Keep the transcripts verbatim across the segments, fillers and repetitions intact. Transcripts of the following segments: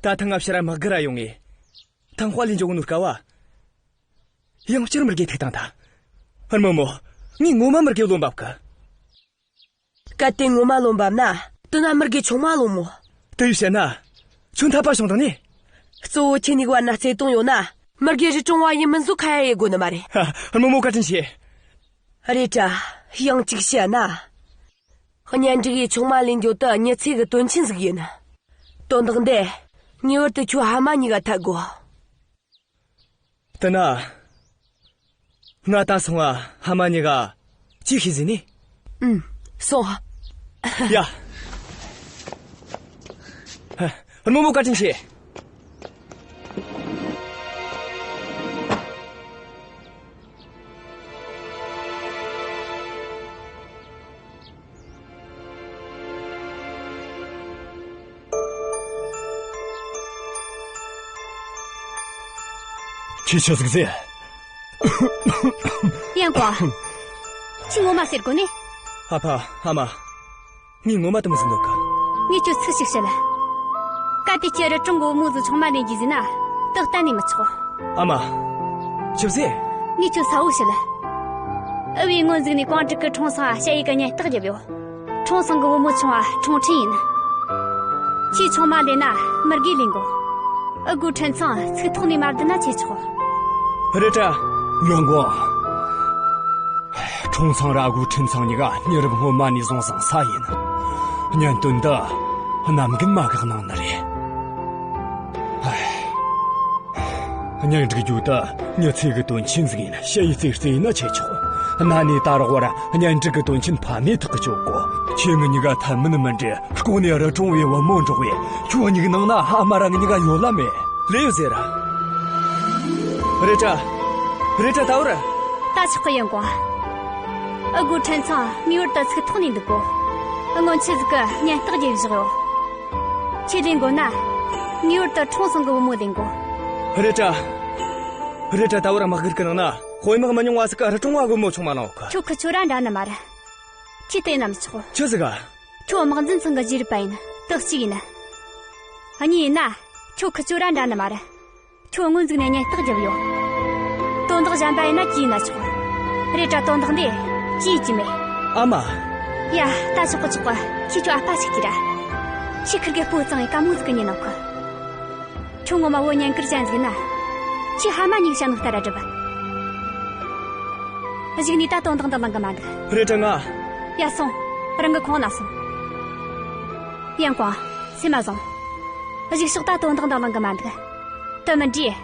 ད་ཐེངས་ང་ཕྱིར་ར་དམག་སྒར་ར་ཡོང་ངེ། ཐང་ཧྭ་ལས་འཇོག་ནོ་དཀའ་བ། ཡང་བསྐྱར་མུར་གེ་ཐུག་བཏང་ཐལ། ཧར་རྨོ་མོ། ངས་ངོ་མ་མུར་གེ་བློ་འབབ་གི། གལ་ཏེ་ངོ་མ་བློ་འབབ་ན། དེ་ན་མུར་གེ་ཆུང་མ་བླངས་མོ། དེ་ཡིས་བཤད་ན། ཁྱོད་འཐད་པ་བྱུང་དང་ནི། གཙོ་བོ་ཁྱེད་གཉིས་བར་ན་བརྩེ་དུང་ཡོད་ན། མུར་གེ་རི་གྲོང་བ་ཡིན་མིན་བཟོ་ཁ་ཡ་ཡེ་དགོས་ནི་མ་རེད། ཧ། ཧར་རྨོ་མོ་བཀའ་དྲིན་ཆེ། རེད་དྲ། ཡང་གཅིག་བཤད་ན། གཉེན་སྒྲིག་ཡེ་ཆུང་མ་ལེན་རྒྱུ་དེ་མྱི་ཚེ་གི་དོན་ཆེན་ཟིག་ཡིན། དོན་དག་འདི་ངེས་པར་དུ་ཁྱོད་ཕ་མ་གཉིས་ཀ་འཐད་དགོས། དེ་ན། ང་ད་སོང་ང་ཕ་མ་གཉིས་ཀ་ཅིག་ཤེས་ཟིན་ནི། ཨུམ། སོང་། ཡ། ཧ། རྨོ་མོ་བཀའ་དྲིན་ཆེ། ཁྱོས་ཆི་ཟིག་ཟེར། ཡང་ཀོང་། ཁྱོས་ངོ་མ་ཟེར་གོ་ནི། ཨ་ཕ། ཨ་མ། ངས་ངོ་མ་དེ་མོ་ཟིག་འདོད་གི། ངས་ཁྱོད་ཚིག་ཞིག་བཤད། གལ་ཏེ་ཁྱོས་རི་གྲོང་གི་བུ་མོ་ཟིག་ཆུང་མ་ལེན་རྒྱུ་ཟེར་ན། དེ་གཏན་ནས་མི་ཆོག། ཨ་མ། ཆི་ཟེར། ངས་ཁྱོད་གསལ་བོ་བཤད། འུ་བས་སྔོན་ཟིག་ནས་ཀོང་ཀྲིག་གིས་ཁྲུང་ཚང་ང་ཞ་ཡི་གི་གཉེན་རྟགས་བརྒྱབ་ཡོད། ཁྲུང་ཚང་གི་བུ་མོ་ཆུང་བ་ཁྲུང་ཁྲིན་ཡིན། ཁྱོས་ཆུང་མ་ལེན་ན་མུར་གེ་ལེན་དགོས། ཨ་གུ་ཁྲིན་ཚང་ཚིག་ཐོག་ནས་མ་བསྡད་ན་ཆི་ཆོག། རེད་དྲ། ཡང་ཀོང་། ཁྲུང་ཚང་ར་ཨ་གུ་ཁྲིན་ཚང་གཉིས་ཀ་མྱི་རབས་སྔོན་མ་ནས་བཟུང་བཟང་ས་ཡིན། གཉེན་སྟོན་འདི་གནམ་རྒན་མ་གིས་གནང་ནི་རེད། ཧ། གཉེན་སྒྲིག་རྒྱུ་དེ་མྱི་ཚེ་གི་དོན་ཆེན་ཟིག་ཡིན། ཞ་ཡི་རྩེ་རྩེ་ཡིན་ན་ཆི་ཆོག། གནའ་ནས་ད་རག་བར་གཉེན་སྒྲིག་གི་དོན་ཆེན་ཕ་མས་ཐག་གིས་གཅོད་གོ། ཁྱོས་ངེད་གཉིས་ཀ་འཐད་མིན་མི་འདྲ། ལྐོག་ནས་རི་གྲོང་བའི་བུ་མོ་འགྲོགས་བས། ཁྱོད་མྱིག་ནང་ན་ཕ་མ་ར་ངེད་གཉིས་ཀ་ཡོད་ལ་མེད། ལོས་ཡོད་ཟེར། རེད་དྲ། རེད་དྲ་ད་བར། ད་ཆོག་གི། ཡང་ཀོང་། ཨ་གུ་ཁྲིན་ཚང་ངེས་པར་དུ་ཚིག་ཐོག་ནས་འདུག་གོ། སྔོན་ཆད་ཟིག་གི་གཉེན་རྟགས་བརྒྱབ་བཞག་ཡོད། ཁྱོས་ལེན་དགོས་ན། ངེས་པར་དུ་ཁྲུང་ཚང་གི་བུ་མོ་ལེན་དགོས། རེད་དྲ། རེད་དྲ་ད་བར་དམག་སྒར་གི་ནང་ན་དཔོན་དམག་མི་ཉུང་བ་ཟིག་གིས་རི་གྲོང་བ་བུ་མོ་ཆུང་མ་བླངས་ཡོད་གི། ཁྱོད་ཁི་ཆོ་ར་འདྲ་ནི་མ་རེད། ཁྱོས་དེ་ན་མི་ཆོག། ཆི་ཟིག་ག། ཁྱོད་དམག་འཛིན་ཚང་གི་རྗེས་རབས་པ་ཡིན། དེ་གཅིག་ཡིན། གཉིས་ཡིན་ན། ཁྱོད་ཁི་ཆོ་ར་འདྲ་ནི་མ་རེད། ཁྱོད་སྔོན་ཟིག་ནས་གཉེན་རྟགས་བརྒྱབ་ཡོད། དོན་དག་གཞན་པ་ཡིན་ན་ཅི་ཡིན་ན་ཆོག། རེད་དྲ་དོན་དག་འདི་ཅི་ཡིན་གྱི་མེད། ཨ་མ། ཡ། ད་ཆོག་གི་ཆོག་གི། ཁྱོས་ཁྱོའི་ཨ་ཕ་ཞིག་གྱིས་ར། ཁྱོས་ཁིར་གེ་སྤོ་གཙང་བའི་དཀའ་མོ་ཟིག་གི་ཉན་ནོ་གི། ཁྱོད་ངོ་མ་བུ་གཉེན་དཀར་ཅན་ཟིག་ན། ཁྱོས་ཕ་མ་གཉིས་བཤད་ནོ་ལྟར་ར་སྒྲུབ། གཞུག་ནས་ད་དོན་དག་འདི་གླེང་གི་མ་འདུག། རེད་དྲ་ང་། ཡ་སོང་། རང་གི་ཁོངས་ན་སོང་། ཡང་ཀོང་། སེམས་མ་བཟང་། གཞུག་ཕྱོགས་ད་དོན་དག་འདི་གླེང་གི་མ་འདུག། དེ་མིན་དུས།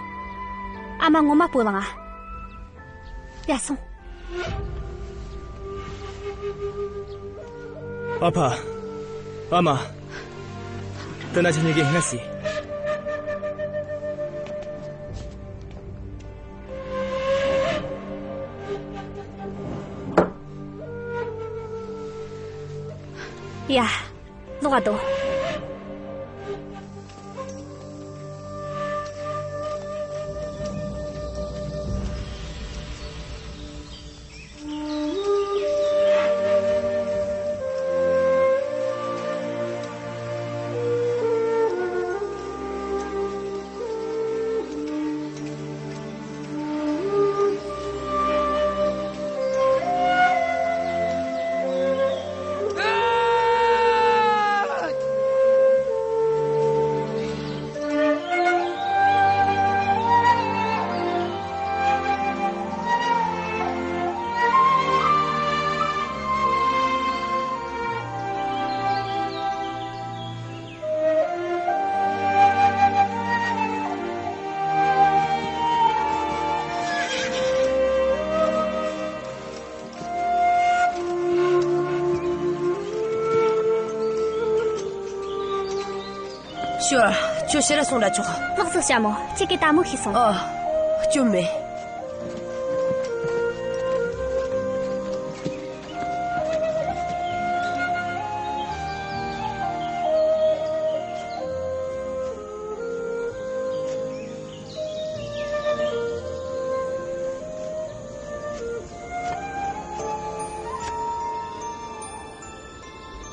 ཨ་མ་ངོ་མ་སྤོ་ལངས་ཨ། ཡ་སོང་། ཨ་ཕ། ཨ་མ། དེ་ན་ཁྱེད་གཉིས་ཀས་ངལ་གསོས། ཡ། ལོག་ག་དོ། ཞོར། ཁྱོད་ཕྱིར་ར་སོང་ར་ཆོག། ལགས་སོ་ཞ་མོ། ཁྱེད་ཀྱིས་ད་མོ་ཤེས་སོང་། ཨ། སྐྱོན་མེད།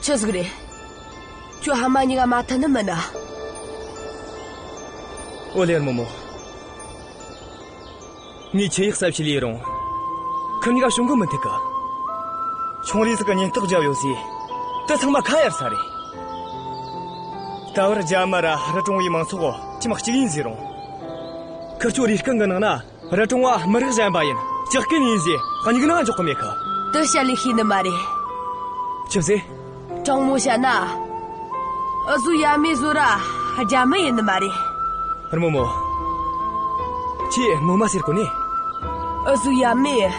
ཆི་ཟིག་རེད། ཁྱོད་ཕ་མ་གཉིས་ཀ་མ་མཐུན་ནི་མིན་ན། ཨོ་ལེ། རྨོ་མོ། ངས་ཆི་ཡག་ས་བྱས་ལས་རུང་། ཁི་གཉིས་ཀ་བྱུང་གི་མི་འདུག་གི། ཆུང་རིས་ཟིག་གི་ཉེན་རྟོག་བརྒྱབ་ཡོད་ཟེར། དེ་ཚང་མ་ཁ་གཡར་ས་རེད། ད་བར་རྒྱ་མི་ར་རི་གྲོང་བའི་མང་ཚོགས་ཁྱིམ་གཅིག་ཡིན་ཟེར་རུང་། ཁི་ཆོ་རུས་རྐང་གི་ནང་ན་རི་གྲོང་བ་མི་རིགས་གཞན་པ་ཡིན། ཇག་རྐུན་ཡིན་ཟེར་མྱིག་ནང་འཇོག་གི་མེད་གི། དེ་བཤད་ལས་ཤེས་ནི་མ་རེད། ཆི་ཟེར། དྲང་མོ་བཤད་ན། འུ་ཟོའི་ཡབ་མེས་ཟོ་ར་རྒྱ་མི་ཡིན་ནི་མ་རེད། རྨོ་མོ། ཁྱོས་ངོ་མ་ཟེར་གོ་ནི། འུ་ཟོའི་ཡབ་མེས་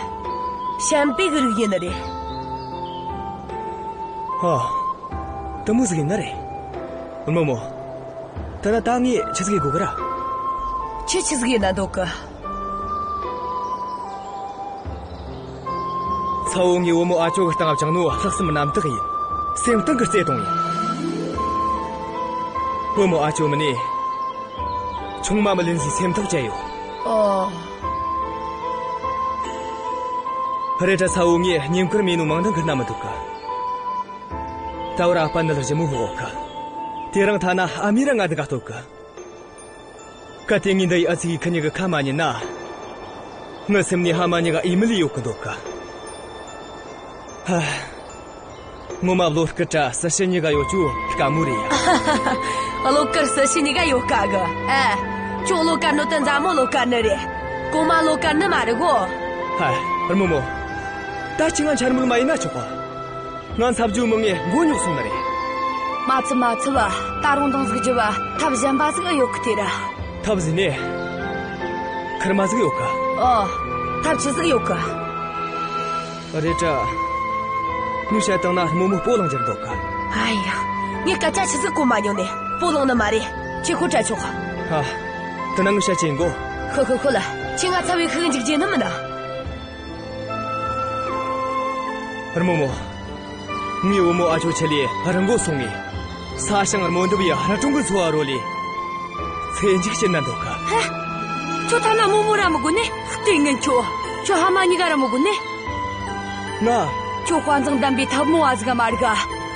ཤན་པའི་གི་རིགས་ཡིན་ནི་རེད། ཧ། དེ་མོ་ཟིག་ཡིན་ནི་རེད། རྨོ་མོ། དེ་ན་ད་ངས་ཆི་ཟིག་ཡེད་དགོས་གི་ར། ཁྱོས་ཆི་ཟིག་ཡེད་ན་འདོད་གི། ཚ་བོ་ངས་བུ་མོ་ཨ་ཅོ་གི་སྟེང་བཅངས་ནོ་ལྷག་བསམ་རྣམ་དག་ཡིན། སེམས་གཏིང་གི་བརྩེ་དུང་ཡིན། བུ་མོ་ཨ་ཅོ་མིན་ནས་ཆུང་མ་མི་ལེན་ཟེར་སེམས་ཐག་བཅད་ཡོད། ཨོ། རེད་དྲ་ཚ་བོ་ངས་བསྙེན་བཀུར་མེད་ནོ་མང་འདང་གི་སྣ་མི་འདུག་གི། ད་བར་ཨ་ཕ་ནད་ལ་ཞིབ་མོ་ཕོག་གི། དེ་རིང་ཐ་ན་ཨ་མས་ར་ང་འདི་ག་གཏོད་གི། གལ་ཏེ་ངས་འདི་ཡི་ཨ་ཙི་གི་ཁི་གཉིས་གི་ཁ་མ་ཉན་ན། ངའི་སེམས་ནས་ཕ་མ་གཉིས་ཀ་ཡིད་མི་ལས་ཡོད་གི་འདོད་གི། ཧ། ངོ་མ་བློ་དཀར་དྲ་སྲི་ཞུ་གཉིས་ཀ་ཡོད་རྒྱུ་དཀའ་མོ་རེད་ཡ། བློ་དཀར་སྲི་ཞུ་གཉིས་ཀ་ཡོད་དཀའ་གི། ཨ། ཁྱོད་བློ་དཀར་ནོ་དེ་མཛའ་མོ་བློ་དཀར་ནི་རེད། གོང་མ་བློ་དཀར་ནི་མ་རེད་གོ། ཧ། རྨོ་མོ། ད་ཁྱོས་ང་འཕྱ་སྨོད་མ་ཡེད་ན་ཆོག་གི། ང་འཚབ་རྒྱུ་མི་ངས་མགོ་ཉོག་སོང་ནི་རེད། མ་འཚབ་མ་འཚབ། ད་རུང་འདང་ཟིག་རྒྱོབ། ཐབས་གཞན་པ་ཟིག་ཨེ་ཡོད་གི་དེ་ར། ཐབས་ཟེར་ནས། ཁེར་མ་ཟིག་ཡོད་གི། ཨོ། ཐབས་ཆི་ཟིག་ཡོད་གི། རེད་དྲ། ངས་བཤད་བཏང་ན་རྨོ་མོ་སྤོ་ལངས་རྒྱུར་འདོད་གི། ཨ་ཡ། ངས་སྐད་ཆ་ཆི་ཟིག་གོ་མ་མྱོང་ནས་སྤོ་ལངས་ནི་མ་རེད། ཁྱོས་ཁོ་དྲ་ཆོག། ཧ། དེ་ན་ངས་བཤད་ཆི་ཡིན་གོ། ཤོད་ཤོད་ཤོད་ལ། ཁྱོས་ང་ཚ་བའི་ཤུགས་འཇིག་རྒྱུ་ནི་མིན་ན། རྨོ་མོ། ངས་བུ་མོ་ཨ་ཅོ་ཆེད་ལས་རི་མགོ་སོང་ངས། ས་ཞིང་རྨོ་འདེབས་ཡི་རི་གྲོང་གི་འཚོ་བ་རོལ་ལས། ཚེ་མཇུག་བྱིན་ན་འདོད་གི། ཧེ། ཁྱོད་ཐ་ན་རྨོ་མོ་ར་མི་དགོས་ནི། ལྟས་ངན་ཁྱོད། ཁྱོད་ཕ་མ་གཉིས་ཀ་ར་མི་དགོས་ནི། ང་། ཁྱོད་དཔའ་མཛངས་ལྡན་པའི་འཐབ་མོ་བ་ཟིག་མ་རེད་ག།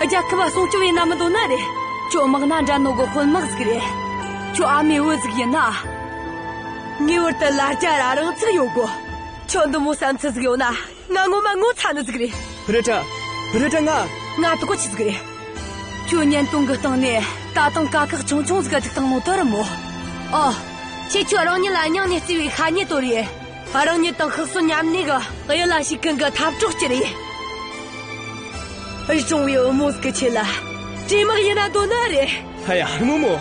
རྒྱལ་ཁབ་བ་སྲུང་སྐྱོབ་ཡེད་ན་མི་འདོད་ནི་རེད། ཁྱོད་དམག་སྣ་འདྲ་ནོ་གི་དཔོན་དམག་ཟིག་རེད། ཁྱོད་ཨ་མའི་བུ་ཟིག་ཡིན་ན། ངེས་པར་དུ་ལ་རྒྱ་ར་རང་ཚུགས་ཡོད་དགོས། ཁྱོད་འདི་མོ་བསམ་ཚུལ་ཟིག་ཡོད་ན། ང་ངོ་མ་ངོ་ཚ་ནི་ཟིག་རེད། རེད་དྲ། རེད་དྲ་ང་། ང་དེ་གོ་ཆི་ཟིག་རེད། ཁྱོད་གཉེན་སྟོན་གི་སྟེང་ནས་ད་དུང་དཀའ་ཁག་ཆུང་ཆུང་ཟིག་ག་ཐུག་བཏང་ནོ་དེ་རེད་མོ། ཨོ། ཁྱེད་ཁྱོད་རང་ཉིད་ལ་སྙིང་ནས་བརྩེ་བའི་ཤ་ཉེ་དོ་རེད། རང་ཉིད་དང་ཤི་གསོན་མཉམ་གནས་གི་གཡུལ་ལ་ཞུགས་མཁན་གི་འཐབ་གྲོགས་ཅིག་རེད། རི་གྲོང་བའི་བུ་མོ་ཟིག་གི་ཆེད་ལ་བྲོས་དམག་ཡེད་ན་འདོད་ནི་རེད། ཧ་ཡ། རྨོ་མོ།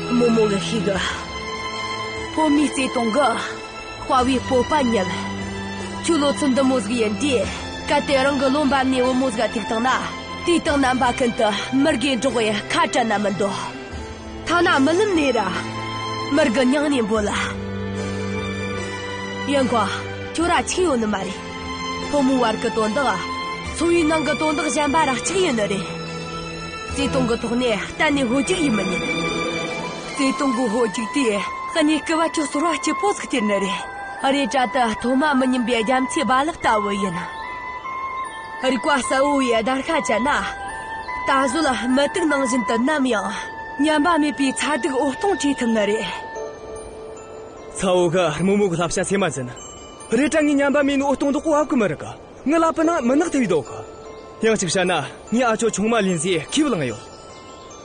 རྨོ་མོ་གིས་ཤེས་གི། བུ་མོའི་བརྩེ་དུང་གིས་དཔའ་བོའི་སྤོབས་པ་ཉིལ། ཁྱོད་ལོ་ཚོད་འདི་མོ་ཟིག་ཡིན་དུས། གལ་ཏེ་རང་གི་བློ་འབབ་ནས་བུ་མོ་ཟིག་ག་ཐུག་བཏང་ན། དུས་དང་རྣམ་པ་ཀུན་ཏུ་མི་དགེ་འགྲོགས་པའི་ཁ་བྲལ་ན་མི་འདོད། ཐ་ན་རྨི་ལམ་ནས་ར་མི་དགེ་སྙིང་ནས་འབོད་ལ། ཡིན་ཁོ། ཁྱོད་ར་འཆུག་ཡོད་ནི་མ་རེད། ཕོ་མོའི་བར་གི་དོན་དག། འཚོ་བའི་ནང་གི་དོན་དག་གཞན་པ་ར་གཅིག་ཡིན་ནི་རེད། བརྩེ་དུང་གི་ཐོག་ནས་གཏན་ནས་ཧོལ་རྒྱུག་ཡེད་མི་ཉན། བརྩེ་དུང་གི་ཧོལ་རྒྱུག་དེས་གནས་སྐབས་བ་ཁྱོད་ཚོར་བ་སྐྱིད་པོ་ཟིག་སྟེར་ནི་རེད། རེད་དྲ་དེ་ཐོག་མ་མི་ཉན་པའི་རྒྱ་མཚོའི་རྦ་རླབས་ལྟ་བུ་ཡིན། རིག་པ་གསལ་བོ་ཡི་བརྡར་ཤ་བཅད་ན། ད་གཟོད་མུ་ཏིག་ནང་བཞིན་དུ་ནམ་ཡང་ཉམས་པ་མེད་པའི་མཚར་སྡུག་འོད་སྟོང་འཕྲོས་ཐུབ་ནི་རེད། ཚ་བོ་གིས་རྨོ་མོ་གི་བསླབ་བྱ་ཚད་མར་འཛིན། རེད་དྲ་ངས་ཉམས་པ་མེད་ནོ་འོད་སྟོང་དེ་གོ་བབ་གི་མི་རིག་གི། ངའི་ཀླད་པའི་ནང་མུན་ནག་ཐིབས་ཡོད་གི། ཡང་གཅིག་བཤད་ན་ངས་ཨ་ཅོ་ཆུང་མ་ལེན་ཟེར་ཁས་བླངས་ཡོད།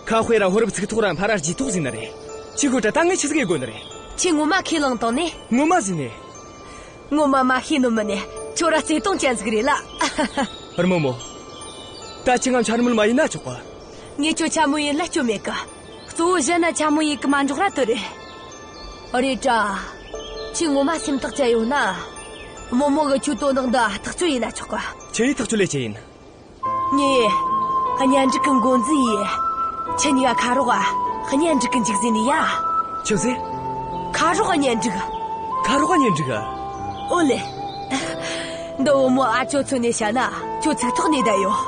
ཁ་དཔེ་ར་ཕོ་རབ་ཚིག་ཐོག་ར་འཕར་ར་རྗེས་ཐོག་ཟེར་ནི་རེད། ཁྱོས་གོ་དྲ་ད་ངས་ཆི་ཟིག་ཡེད་དགོས་ནི་རེད། ཁྱོས་ངོ་མ་ཁས་བླངས་བཏང་ནི། ངོ་མ་ཟེར་ནི། ངོ་མ་མ་ཤེས་ནོ་མིན་ནི། ཁྱོད་ར་བརྩེ་དུང་ཅན་ཟིག་རེད་ལ། རྨོ་མོ། ད་ཁྱོས་ང་འཕྱ་སྨོད་མ་ཡེད་ན་ཆོག་གི། ངས་ཁྱོད་འཕྱ་སྨོད་ཡེད་ལ་སྐྱོན་མེད་གི། གཙོ་བོ་གཞན་ན་འཕྱ་སྨོད་ཡེད་གི་མ་འཇོག་ར་དེ་རེད། རེད་དྲ། ཁྱོས་ངོ་མ་སེམས་ཐག་བཅད་ཡོད་ན། རྨོ་མོ་གིས་ཁྱོའི་དོན་དག་འདི་ཐག་གཅོད་ཡེད་ན་ཆོག་གི། ཆི་ཡེ་ཐག་གཅོད་ལས་ཆི་ཡིན། ངས་གཉེན་སྒྲིག་གི་འགོ་འཛིན་ཡས། ཁྱེད་གཉིས་ཀ་ཁ་རོག་ག་གཉེན་སྒྲིག་གི་འཇུག་ཟེར་ནི་ཡ། ཆི་ཟེར། ཁ་རོག་ག་གཉེན་སྒྲིག་ཁ་རོག་ག་གཉེན་སྒྲིག་ཨོ་ལེ། འདི་བུ་མོ་ཨ་ཅོ་མཚོན་ནས་བཤད་ན་ཁྱོད་ཚིག་ཐོག་ནས་བསྡད་ཡོད།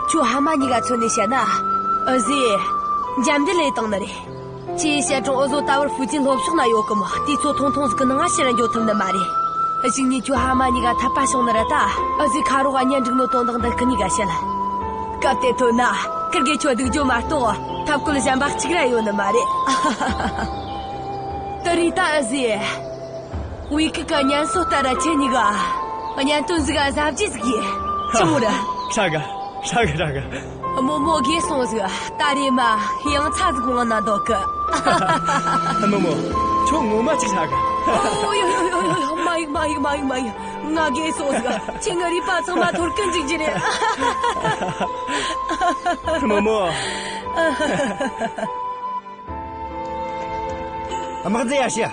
ཁྱོད་ཕ་མ་གཉིས་ཀ་མཚོན་ནས་བཤད་ན། འུ་ཟོས་འཇམ་འདི་ལས་བཏང་ནི་རེད། ཁྱེད་བཤད་རུང་འུ་ཟོ་ད་བར་ཧྥུའུ་ཅན་ལྷོ་ཕྱོགས་ན་ཡོད་གི་མོ། དེ་ཚོ་ཐུང་ཐུང་ཟིག་གི་ནང་ང་ཕྱིར་འགྱོ་ཐུབ་ནི་མ་རེད། གཞུག་ནས་ཁྱོད་ཕ་མ་གཉིས་ཀ་འཐད་པ་བྱུང་ནི་ར་ད། འུ་ཟོས་ཁ་རོག་ག་གཉེན་སྒྲིག་ནོ་དོན་དག་འདི་ཁི་གཉིས་ཀ་བཤད། སྐབས་དེ་ཐོན་ན་ཁིར་གེ་ཁྱོད་སྡིགས་རྒྱུ་མ་གཏོགས་ ཐབས་བཀོད་གཞན་པ་གཅིག་ར་ཡོད་ནི་མ་རེད། དེ་རིགས་ད་ཨ་ཟེ། ཝི་ཁི་གི་སྙན་སོ་ལྟར་ར་ཁྱེད་གཉིས་ཀ་གཉེན་སྟོན་ཟིག་ག་གཟབ་རྒྱས་ཟིག་ཡེད། ཆི་མོ་རེད། ཧྲ་གི། ཧྲ་གི། ཧྲ་གི། རྨོ་མོ་རྒས་སོང་ཟིག་ད་རེམ་མ་ཡང་ཚ་ཟིག་འོང་ན་འདོད་གི། རྨོ་མོ། ཁྱོད་ངོ་མ་ཅིག་ཧྲ་གི། ཨོ་ཡོ་ཡོ་ཡོ་ཡོ། མ་ཡིག་མ་ཡིག་མ་ཡིག་མ་ཡིག་ང་རྒས་སོང་ཟིག་ཁྱེད་ངའི་རུས་པ་ཚང་མ་འཐོར་གི་འཇུག་རྒྱུ་རེད། རྨོ་མོ། དམག་འཛིན་ཡར་ཞུ།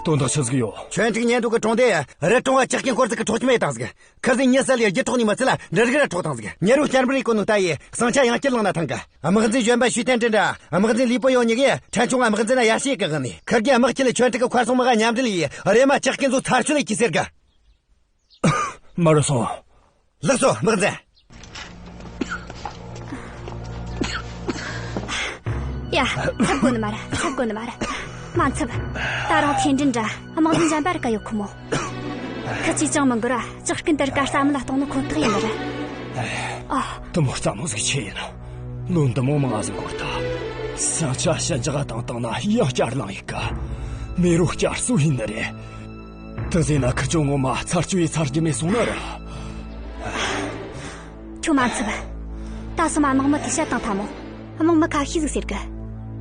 དོན་དག་ཆི་ཟིག་ཡོད། ཁྱོད་ཅིག་ཉན་འདུག་གི་གྲོང་སྡེ་རི་གྲོང་བ་ཇག་རྐུན་སྐོར་ཟིག་གི་འཕྲོག་བཅོམ་བཏང་ཟིག་ཁ་སང་ཉི་ཤུ་ལོའི་རྒྱུ་འཕྲོག་ནི་མི་ཚད་ལ་འདྲི་རིགས་ར་འཕྲོག་བཏང་ཟིག་ཉེ་རུ་བསྐྱར་འབར་ཡེ་གོ་ནོ་ལྟ་ཡི་ཟིང་ཆ་ཡང་བསྐྱར་ལངས་ན་ཐང་གི་དམག་འཛིན་གཞོན་པ་ཞུས་ཐན་ཀྲིན་དྲ་དམག་འཛིན་ལི་པོ་ཡོ་གཉིས་གིས་ཕྲན་ཆུང་ང་དམག་འཛིན་ན་ཡར་ཞུ་གི་དབང་ནི་ཁིར་གི་དམག་ཁྲིད་ལ་ཁྱོད་ཅིག་གི་མཁར་སྲུང་དམག་ག་མཉམ་འབྲེལ་ཡེ་རེམ་མ་ཇག་རྐུན་ཚོ་ཚར་གཅོད་ལས་གི་ཟེར་གི་མར་སོང་། ལགས་སོ། དམག་འཛིན། ཡ། འཚུབ་དགོས་ནི་མ་རེད། འཚུབ་དགོས་ནི་མ་རེད། མ་འཚུབ། ད་རུང་ཐེན་ཀྲིན་དྲ་དམག་འཛིན་གཞན་པ་རིག་ག་ཡོད་ཁོ་མོ། ཁི་ཆོས་ཅང་མི་འགོར་ར་ཇག་རྐུན་དེ་རིགས་ག་རྩ་མེད་ལ་གཏོང་ནི་ཁོ་ཐག་ཡིན་ནི་རེད། ཨ། དེ་མོ་རྩ་མོ་ཟིག་ཆི་ཡིན། ལོ་འདི་མོ་མང་ཟིག་འགོར་ཐལ། ཟིང་ཆ་ཞི་འཇགས་བཏང་བཏང་ན་ཡང་བསྐྱར་ལངས་ཡེ་གི་མེ་རོ་བསྐྱར་གསོ་ཡེ་ནི་རེད། དེ་ཟེར་ན་ཁི་ཆོ་ངོ་མ་ཚར་གཅོད་ཡེ་ཚར་རྒྱུ་མེད་སོང་ནི་རེད། ཁྱོད་མ་འཚུབ། ད་སོ་མ་དམག་མི་དེ་བཤད་བཏང་ཐལ་མོ། དམག་མི་ཁ་ཤས་ཟིག་ཟེར་གི་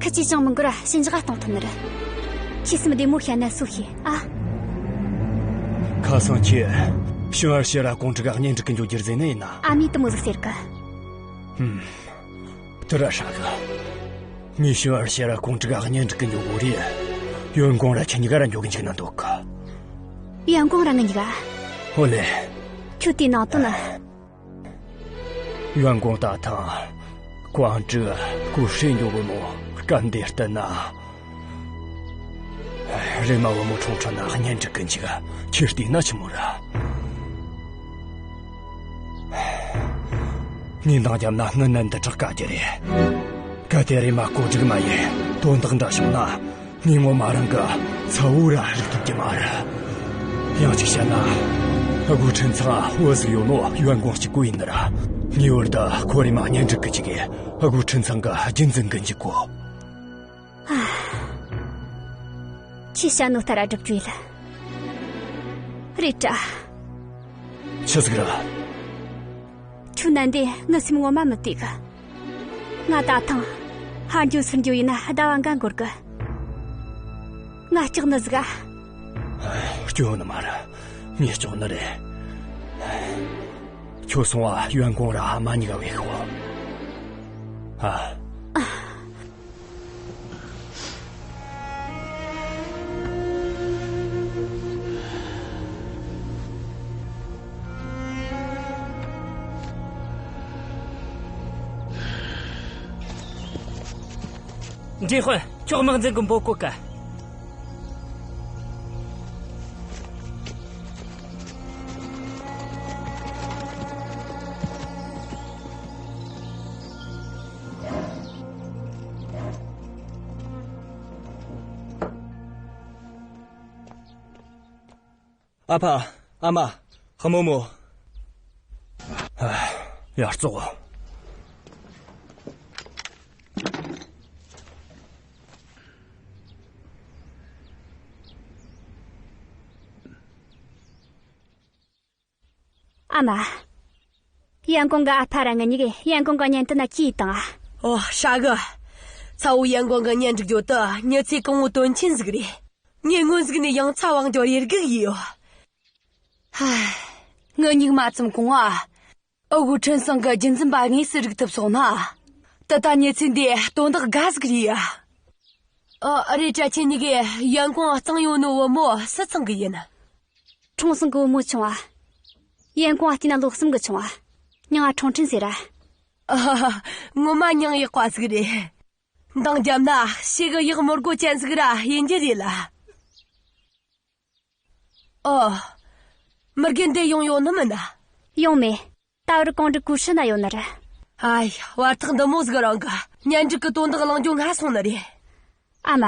ཁི་ཆོས་ཅང་མི་འགོར་ར་ཞི་འཇགས་གཏོང་ཐུབ་ནི་རེད། ཁྱོས་སེམས་བདེ་མོ་བཤད་ན་སུ་ཤེས་ཨ། ཁ་སང་ཁྱོས་ཞུན་ཨར་ཕྱིར་ར་ཀོང་ཀྲིག་ག་གཉེན་སྒྲིག་གི་འགྱོ་རྒྱུ་རེད་ཟེར་ནི་ཡིན་ན། ཨ་མས་དེ་མོ་ཟིག་ཟེར་གི་ཧུམ། དེ་ར་ཧྲ་གི་ངས་ཞུན་ཨར་ཕྱིར་ར་ཀོང་ཀྲིག་ག་གཉེན་སྒྲིག་གི་འགྱོ་དགོས་རེད། ཡོན་ཀོང་ར་ཁྱེད་གཉིས་ཀ་ར་འགྱོ་གི་འཇུག་ན་འདོད་གི་ཡོན་ཀོང་ར་ང་གཉིས་ཀ་ཧོ་ལེ། ཁྱོད་དེའི་ནང་དོན་ནི། ཡོན་ཀོང་ད་ཐེངས་ཀོང་ཀྲིག་སྐོར་ར་འགྱོ་གོ་ནོ་སྐབས་འདིར་བསྟུན་ན། རེམ་མ་བུ་མོ་ཁྲུང་ཁྲུང་ན་གཉེན་སྒྲིག་གི་འཇུག་ཁྱོས་བལྟས་ན་ཆི་མོ་རེད། ངས་འདང་བརྒྱབ་ན་དངུལ་ནི་འདི་དྲག་དཀའ་རྒྱུ་རེད། གལ་ཏེ་རེམ་མ་བཀོད་སྒྲིག་མ་ཡེ་དོན་དག་འདྲ་བྱུང་ན། ངས་ངོ་མ་རང་གི་ཚ་བོ་ར་རིག་ཐུབ་ཀྱི་མ་རེད། ཡང་གཅིག་བཤད་ན། སྒོ་ཁྲིན་ཚང་བུ་ཟིག་ཡོད་ནོ་ཡོན་ཀོང་གཅིག་པོ་ཡིན་ནི་ར། ངེས་པར་དུ་ཁོ་རེམ་མ་གཉེན་སྒྲིག་གི་འཇུག་གི་སྒོ་ཁྲིན་ཚང་གི་རྒྱུན་འཛིན་གི་འཇུག་གོ་ཁྱོས་བཤད་ནོ་ལྟར་ར་སྒྲུབ་རྒྱུ་ཡིན། རེད་དྲ། ཆི་ཟིག་རེད། ཁྱོད་ནད་འདིས་ངའི་སེམས་ངོ་མ་མི་བདེ་གི་ང་ད་ཐེངས་ཕར་འགྱོ་ཚུར་འགྱོ་ཡེ་ན་ཟླ་བ་འགའ་འགོར་གི་ང་སྐྲག་ནི་ཟིག་ཨ། སྐྱོ་ནི་མ་རེད། ངས་སྐྱོ་ནི་རེད། ཁྱོད་སོང་བ་ཡོན་ཀོང་ར་ཨ་མ་གཉིས་ཀ་བོས་ཤོག་ཨ། འདྲེ་དཔོན། ཁྱོད་དམག་འཛིན་གི་འབོད་གོ་གི་ཨ་ཕ། ཨ་མ། རྨོ་མོ། ཡར་ཙོག་ཨ་མ། ཡོན་ཀོང་གི་ཨ་ཕ་ར་ང་གཉིས་ཀས་ཡོན་ཀོང་གི་གཉེན་དོན་ན་གྲོས་བཏང་ཨ། ཨོ་ཧྲ་གི་ཚ་བོ་ཡོན་ཀོང་གི་གཉེན་སྒྲིག་རྒྱུ་དེ་མྱི་ཚེ་གང་བོའི་དོན་ཆེན་ཟིག་རེད། ངས་སྔོན་ཟིག་ནས་ཡང་ཚ་བང་རྒྱུ་རེ་སྒུག་ཡོད། ཧ། ངའི་མྱིག་མ་བཙུམ་གོང་ཨ། ཨུ་གུ་ཁྲིན་ཚང་གི་རྒྱུན་འཛིན་པ་དངོས་སུ་རིག་ཐུབ་སོང་ན། ད་ལྟ་མྱི་ཚེ་འདིའི་དོན་དག་དགའ་ཟིག་རེད་ཡ། ཨ། རེད་དྲ་ཁྱེད་གཉིས་ཀས་ཡོན་ཀོང་གཙང་ཡོད་ནོ་བུ་མོ་སུ་ཚང་གི་ཡིན། ཁྲུང་ཚང་གི་བུ་མོ་ཆུང་བ། ཡོན་ཀོང་ང་བལྟས་ན་ལོ་གསུམ་གི་ཆུང་བ། མྱིང་ང་ཁྲུང་ཁྲུན་ཟེར་ར། ཨ་ཧ་ཧ། ངོ་མ་མྱིང་ཡག་པ་ཟིག་རེད། འདང་བརྒྱབ་ན་ཞེ་གི་ཡག་མོ་སྒོ་ཅན་ཟིག་ར་ཡིན་རྒྱུ་རེད་ལ། ཨོ། མི་རྒན་འདི་ཡོང་ཡོད་ནི་མིན་ན། ཡོང་མེད། ད་བར་ཀོང་ཀྲིག་ཀུའུ་ཧྲི་ན་ཡོད་ནི་རེད། ཨ་ཡ། བར་ཐག་འདི་མོ་ཟིག་རིང་གི་གཉེན་སྒྲིག་གི་དོན་དག་གླེང་རྒྱུ་སྔ་སོང་ནི་རེད། ཨ་མ།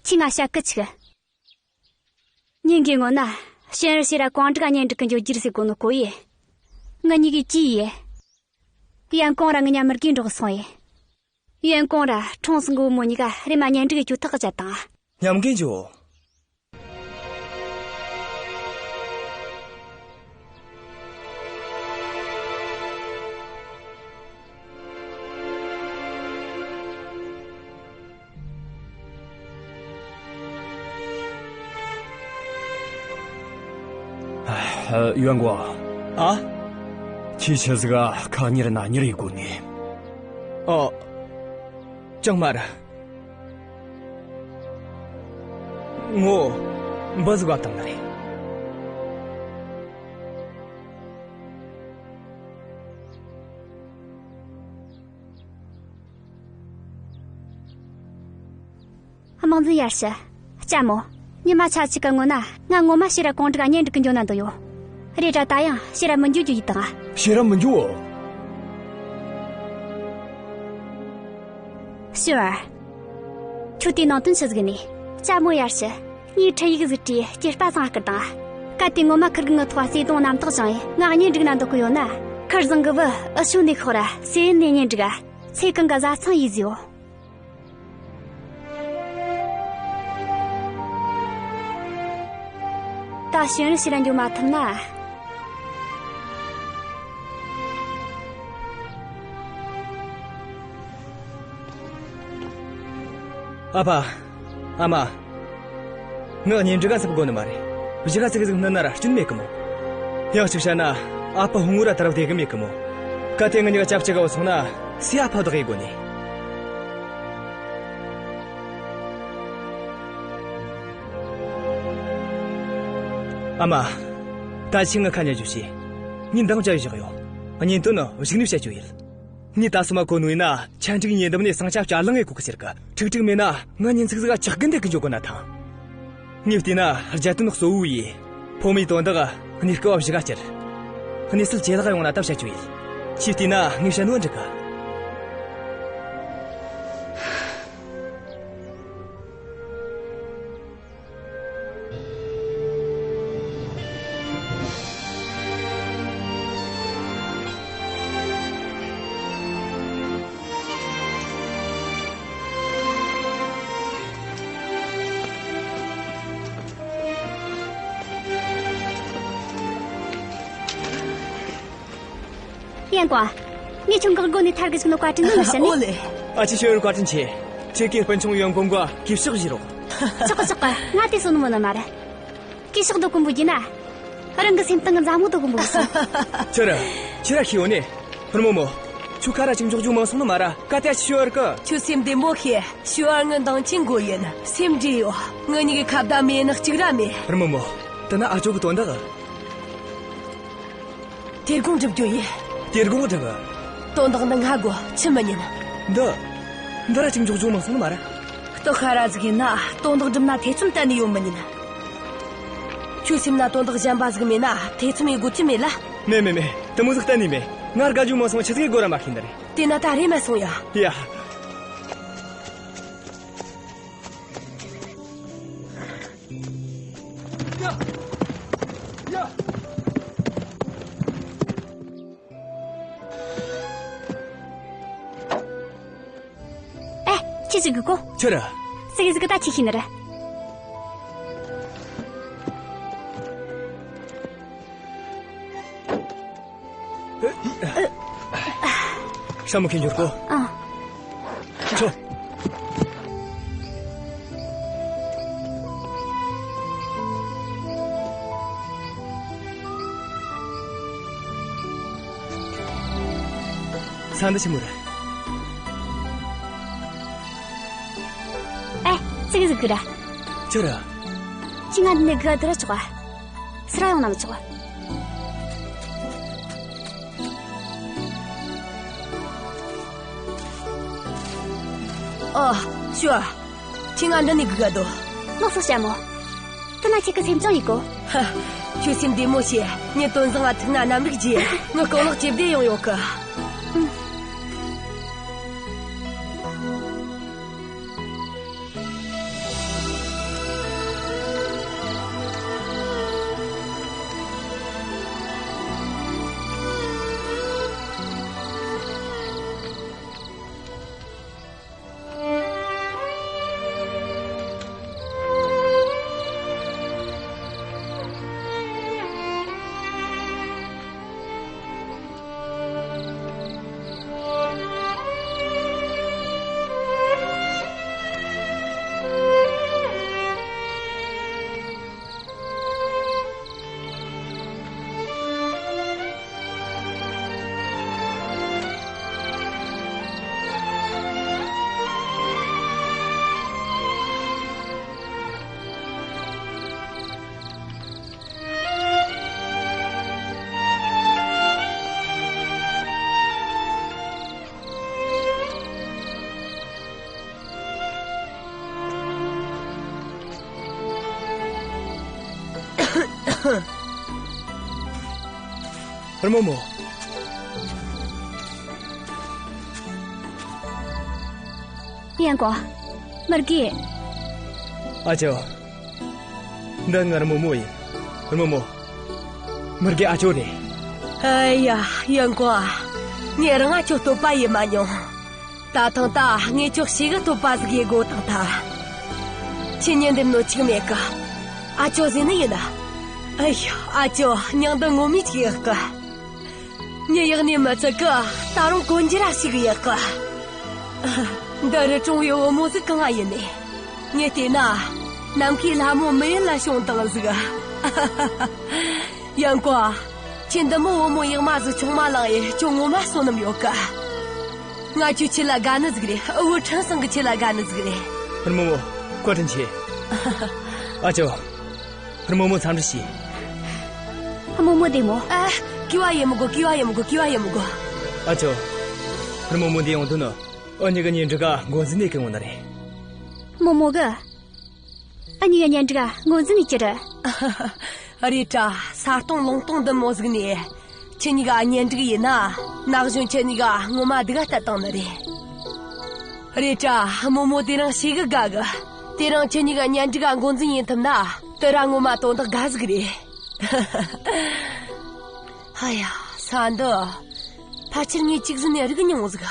ཁྱོས་ང་བཤད་གི་ཆུག་ཉིན་འགའི་སྔོན་ན་ཞུན་ཨར་ཕྱིར་ར་ཀོང་ཀྲིག་ག་གཉེན་སྒྲིག་གི་འགྱོ་རྒྱུ་རེད་ཟེར་གོ་ནོ་གོ་ཡེ། ང་གཉིས་ཀས་གྲོས་ཡེ། ཡོན་ཀོང་ར་ང་གཉིས་མི་རྒན་འགྲོགས་སོང་ཡེ། ཡོན་ཀོང་ར་ཁྲོང་སྲིན་གི་བུ་མོ་གཉིས་ཀ་རེམ་མ་གཉེན་སྒྲིག་གི་གྱོད་ཐག་གི་བཅད་དང་། མཉམ་གི་འགྱོ། ཨ། ཡོན་ཀོང་། ཨ། ཁྱོས་ཆི་ཟིག་ག་ཁ་གཉེར་ན་གཉེར་ཡེད་གོ་ནི། ཨོ། ཅང་མ་རེད། ངོ་འབུ་ཟིག་བབས་བཏང་ནི་རེད། དམག་འཛིན་ཡར་ཞུ། ལྕམ་མོ། ཉི་མ་ཆ་གཅིག་གི་སྔོན་ན་ང་ངོ་མ་ཕྱིར་ར་ཀོང་ཀྲིག་གཉེན་སྒྲིག་གི་འགྱོ་ན་འདོད་ཡོད། རེད་དྲ་ད་ཡང་ཕྱིར་ར་མི་འགྱོ་རྒྱུ་ཡིན་དང་། ཕྱིར་ར་མི་འགྱོ། ཞུ་ཨར། ཁྱོད་དེ་ནང་དོན་ཆི་ཟིག་ནས། ལྕམ་མོ་ཡར་ཞུ། ངས་འཕྲིན་ཡིག་ཟིག་བྲིས་སྐྱེས་པ་ཚང་བསྐུར་དང་། གལ་ཏེ་ངོ་མ་ཁིར་གིས་ངའི་ཐོག་བརྩེ་དུང་རྣམ་དག་བྱུང་ཡས་ང་གཉེན་སྒྲིག་ན་འདོད་གི་ཡོད་ན། ཁིར་བཟང་གི་བུ་ཨུ་ཆུ་ནས་ཤོག་ར་སེ་ཡན་ནས་གཉེན་སྒྲིག་ག་ཚེ་གང་གི་བཟའ་ཚང་ཡེད་ཟེར་ཡོད། ད་ཞུ་ཨར་ཕྱིར་ར་འགྱོ་མ་ཐུབ་ན། ཨ་ཕ། ཨ་མ། ངའི་གཉེན་སྒྲིག་ག་ཟེར་གོ་ནི་མ་རེད། གཞུག་ག་ཙིག་ཟིག་སྣུན་ན་ར་སྐྱོན་མེད་གི་མོ། ཡང་གཅིག་བཤད་ན། ཨ་ཕ་ཧུང་ངུ་ར་ད་ར་བདེ་གི་མེད་གི་མོ། གལ་ཏེ་ང་གཉིས་ཀ་ཆབས་ཅིག་ག་བུད་སོང་ན། སུས་ཨ་ཕ་བདག་ཡེད་གོ་ནི། ཨ་མ། ད་ཁྱོས་ངའི་ཁ་ཉན་རྒྱུ་བྱོས། ངས་འདང་བརྒྱབ་བཞག་ཡོད། གཉེན་དོན་ནི་གཞུག་ནས་བཤད་རྒྱུ་ཡིན། ངས་ད་སོ་མ་གོ་ནོ་ཡིན་ན། ཆ་འགྲིག་ཉེ་འདབས་ནས་ཟིང་ཆ་བཅའ་ལངས་ཡེད་གོ་གི་ཟེར་གི། ཁྲིག་ཁྲིག་མེད་ན་ང་ཉིན་ཅིག་ཟིག་ག་ཆག་གི་འདེད་གི་འགྱོ་དགོས་ན་ཐང་། ངས་བལྟས་ན་རྒྱལ་དོན་གཙོ་བོ་ཡིན། ཕོ་མོའི་དོན་དག་གནས་སྐབས་བ་གཞུག་ག་བསྐྱུར། གནས་ཚུལ་ཇེ་ལེགས་ཡོང་ན་ད་བཤད་རྒྱུ་ཡིན། ཁྱོས་བལྟས་ན་ངས་བཤད་ནོ་འགྲིག་གི། ཡོན་ཀོང་། ངས་ཁྱོད་འགག་སྒོ་ནས་ཐར་གི་བཅུག་ནོ་བཀའ་དྲིན་ནོ་ལ་བཤད་ནི། ཨོ་ལེ། ཨ་ཅེ་ཤོ་ཡོན་བཀའ་དྲིན་ཆེ། ཁྱེད་ཀྱིས་སྤུན་ཆུང་ཡོན་ཀོང་གི་གུས་ཕྱག་བཞེས་རོགས། ཆོག་གི་ཆོག་གི། ང་དེ་སོ་ནི་མོ་ནི་མ་རེད། གུས་ཕྱག་དོ་ཀུན་པོ་བགྱིས་ན། རང་གི་སེམས་གཏིང་གི་མཛའ་མོ་དོ་ཀུན་པོ་བགྱིས་སོང་། ཁྱོད་ར། ཁྱོད་ར་ཤེས་ཡོད་ནི། རྨོ་མོ། ཁྱོད་ཁ་ར་ཅིག་འཇོག་རྒྱུ་མང་སོང་ནི་མ་ར། གལ་ཏེ་ཨ་ཅེ་ཤོ་ཡོན་གི། ཁྱོད་སེམས་བདེ་མོ་བྱོས། ཤོ་ཡོན་ངའི་འདང་ཆེན་མགོ་ཡིན། སེམས་འདྲིས་ཡོད། ངེད་གཉིས་ཀའི་ཁ་བརྡ་མེད་ནི་གཅིག་ར་མེད། རྨོ་མོ། དེ་ན་ཨ་ཅོ་གི་དོན་དག་དེ་དགོང་སྒྲུབ་རྒྱུ་ཡིན། དེ་དགོང་སྒྲུབ། དོན་དག་འདི་སྔ་དགོས། ཆི་མི་ཉན། འདི། འདི་ར་ཅིག་འཇོག་རྒྱུ་མང་སོང་ནི་མ་ར། སྟག་ཤ་ར་ཟིག་ཡིན་ན་དོན་དག་སྒྲུབ་ན་ཐེ་ཚོམ་གཏན་ནས་ཡོད་མི་ཉན། ཁྱོའི་སེམས་ན་དོན་དག་གཞན་པ་ཟིག་མེད་ན་ཐེ་ཚོམ་ཡེད་དགོས་རྒྱུ་མེད་ལ། མེད་མེད་མེད། དེ་མོ་ཟིག་གཏན་ནས་མེད། ང་དགའ་རྒྱུ་མང་སོང་ཆི་ཟིག་ཡེད་དགོས་ར་མ་ཤེས་ནི་རེད། དེ་ན་ད་རེམ་མ་སོང་ཡ། ཡ། ཡ། ཡ། ཨེ། ཁྱོས་ཟིག་གི་གོ། ཁྱོད་ར། ཟིག་གི་ཟིག་གི་ད་ཁྱོས་ཤེས་ནི་རེད། ཤ་མོ་ཁྱེར་འགྱོ་གོ། ཨ། ཁྱོད། ས་འདི་ཆི་མོ་རེད། ཨེ། ཟིག་གི་ཟིག་གི་ར། ཁྱོད་ར། ཁྱོས་ང་འདི་ནས་སྒུག་ག་སྡོད་ར་ཆོག་ག་སུ་ར་ཡོང་ན་མི་ཆོག་ག་ཨོ། ཤོ་ཡོན། ཁྱོས་ང་འདི་ནས་སྒུག་ག་སྡོད། ལགས་སོ་ལྕམ་མོ། དེ་ན་ཁྱེད་ཀྱིས་སེམས་ཆུང་ཡེད་གོ། ཧ། ཁྱོད་སེམས་བདེ་མོ་བྱོས། ངས་དོན་བཟང་ང་ཐུག་ན་གནམ་རིག་རྒྱས། ངའི་རྐང་ལག་ཇེ་བདེ་ཡོང་ཡོང་གི། རྨོ་མོ། ཡོན་ཀོང་། མི་དགེ། ཨ་ཅོ། འདི་ངའི་རྨོ་མོ་ཡིན། རྨོ་མོ། མི་དགེ་ཨ་ཅོ་རེད། ཨ་ཡ། ཡོན་ཀོང་། ངས་རང་ཨ་ཅོ་བསྟོད་པ་ཡེ་མ་མྱོང་། ད་ཐེངས་ད་ངས་ཁྱོད་ཞེ་གི་བསྟོད་པ་ཟིག་ཡེ་དགོས་བཏང་ཐལ། ཁྱེད་གཉིས་འདི་མོ་ཆིག་མེད་གི། ཨ་ཅོ་ཟེར་ནི་ཡིན་ན། ཨ་ཡ། ཨ་ཅོ་མྱིང་འདི་ངོ་མས་ཆིག་ཡག་གི། མྱི་ཡག་ནི་མི་ཚད་གི། ད་རུང་གོན་རྒྱུ་ར་ཞེ་གི་ཡག་གི། འདི་རི་གྲོང་བའི་བུ་མོ་ཟིག་གང་ང་ཡིན་ནི། ངས་བལྟས་ན། ནམ་མཁའི་ལྷ་མོ་མི་ཡུལ་ལ་བྱོན་བཏང་ཟིག། ཡོན་ཀོང་། ཁྱེད་འདི་མོ་བུ་མོ་ཡག་མ་ཟིག་ཆུང་མ་བླངས་ཡེ་ཁྱོད་ངོ་མ་བསོད་ནམས་ཡོད་གི། ང་ཁྱོད་ཆེད་ལ་དགའ་ནི་ཟིག་རེད། བུ་ཁྲིན་ཚང་གི་ཆེད་ལ་དགའ་ནི་ཟིག་རེད། རྨོ་མོ། བཀའ་དྲིན་ཆེ། ཨ་ཅོ། རྨོ་མོ་འཚམས་འདྲི་ཞུས། རྨོ་མོ་བདེ་མོ། ཨ། གུས་པ་ཡེ་མི་དགོས། གུས་པ་ཡེ་མི་དགོས། གུས་པ་ཡེ་མི་དགོས། ཨ་ཅོ། རྨོ་མོ་འདི་ཡོང་དོན་ནི། འུ་གཉིས་ཀྱི་གཉེན་སྒྲིག་ག་འགོ་འཛིན་ནས་གི་ཡོང་ནི་རེད། རྨོ་མོ་གི། འུ་གཉིས་ཀྱི་གཉེན་སྒྲིག་ག་འགོ་འཛིན་ནས་གི་རེད། རེད་དྲ། ས་སྟོང་ལུང་སྟོང་འདི་མོ་ཟིག་ནས། ཁྱེད་གཉིས་ཀ་གཉེན་སྒྲིག་ཡེ་ན། ན་གཞོན་ཁྱེད་གཉིས་ཀ་ངོ་མ་སྡུག་ག་གཏད་བཏང་ནི་རེད། རེད་དྲ། རྨོ་མོ་དེ་རིང་ཞེ་གི་དགའ་གི། དེ་རིང་ཁྱེད་གཉིས་ཀ་གཉེན་སྒྲིག་ག་འགོ་འཛིན་ཡེ་ཐུབ་ན། དེ་ར་ངོ་མ་དོན་དག་དགའ་ཟིག་རེད། ཨ་ཡ། ས་འདི། ཕལ་ཆེར་ངས་གཅིག་ཟིན་ནས་རིག་མྱོང་ཟིག།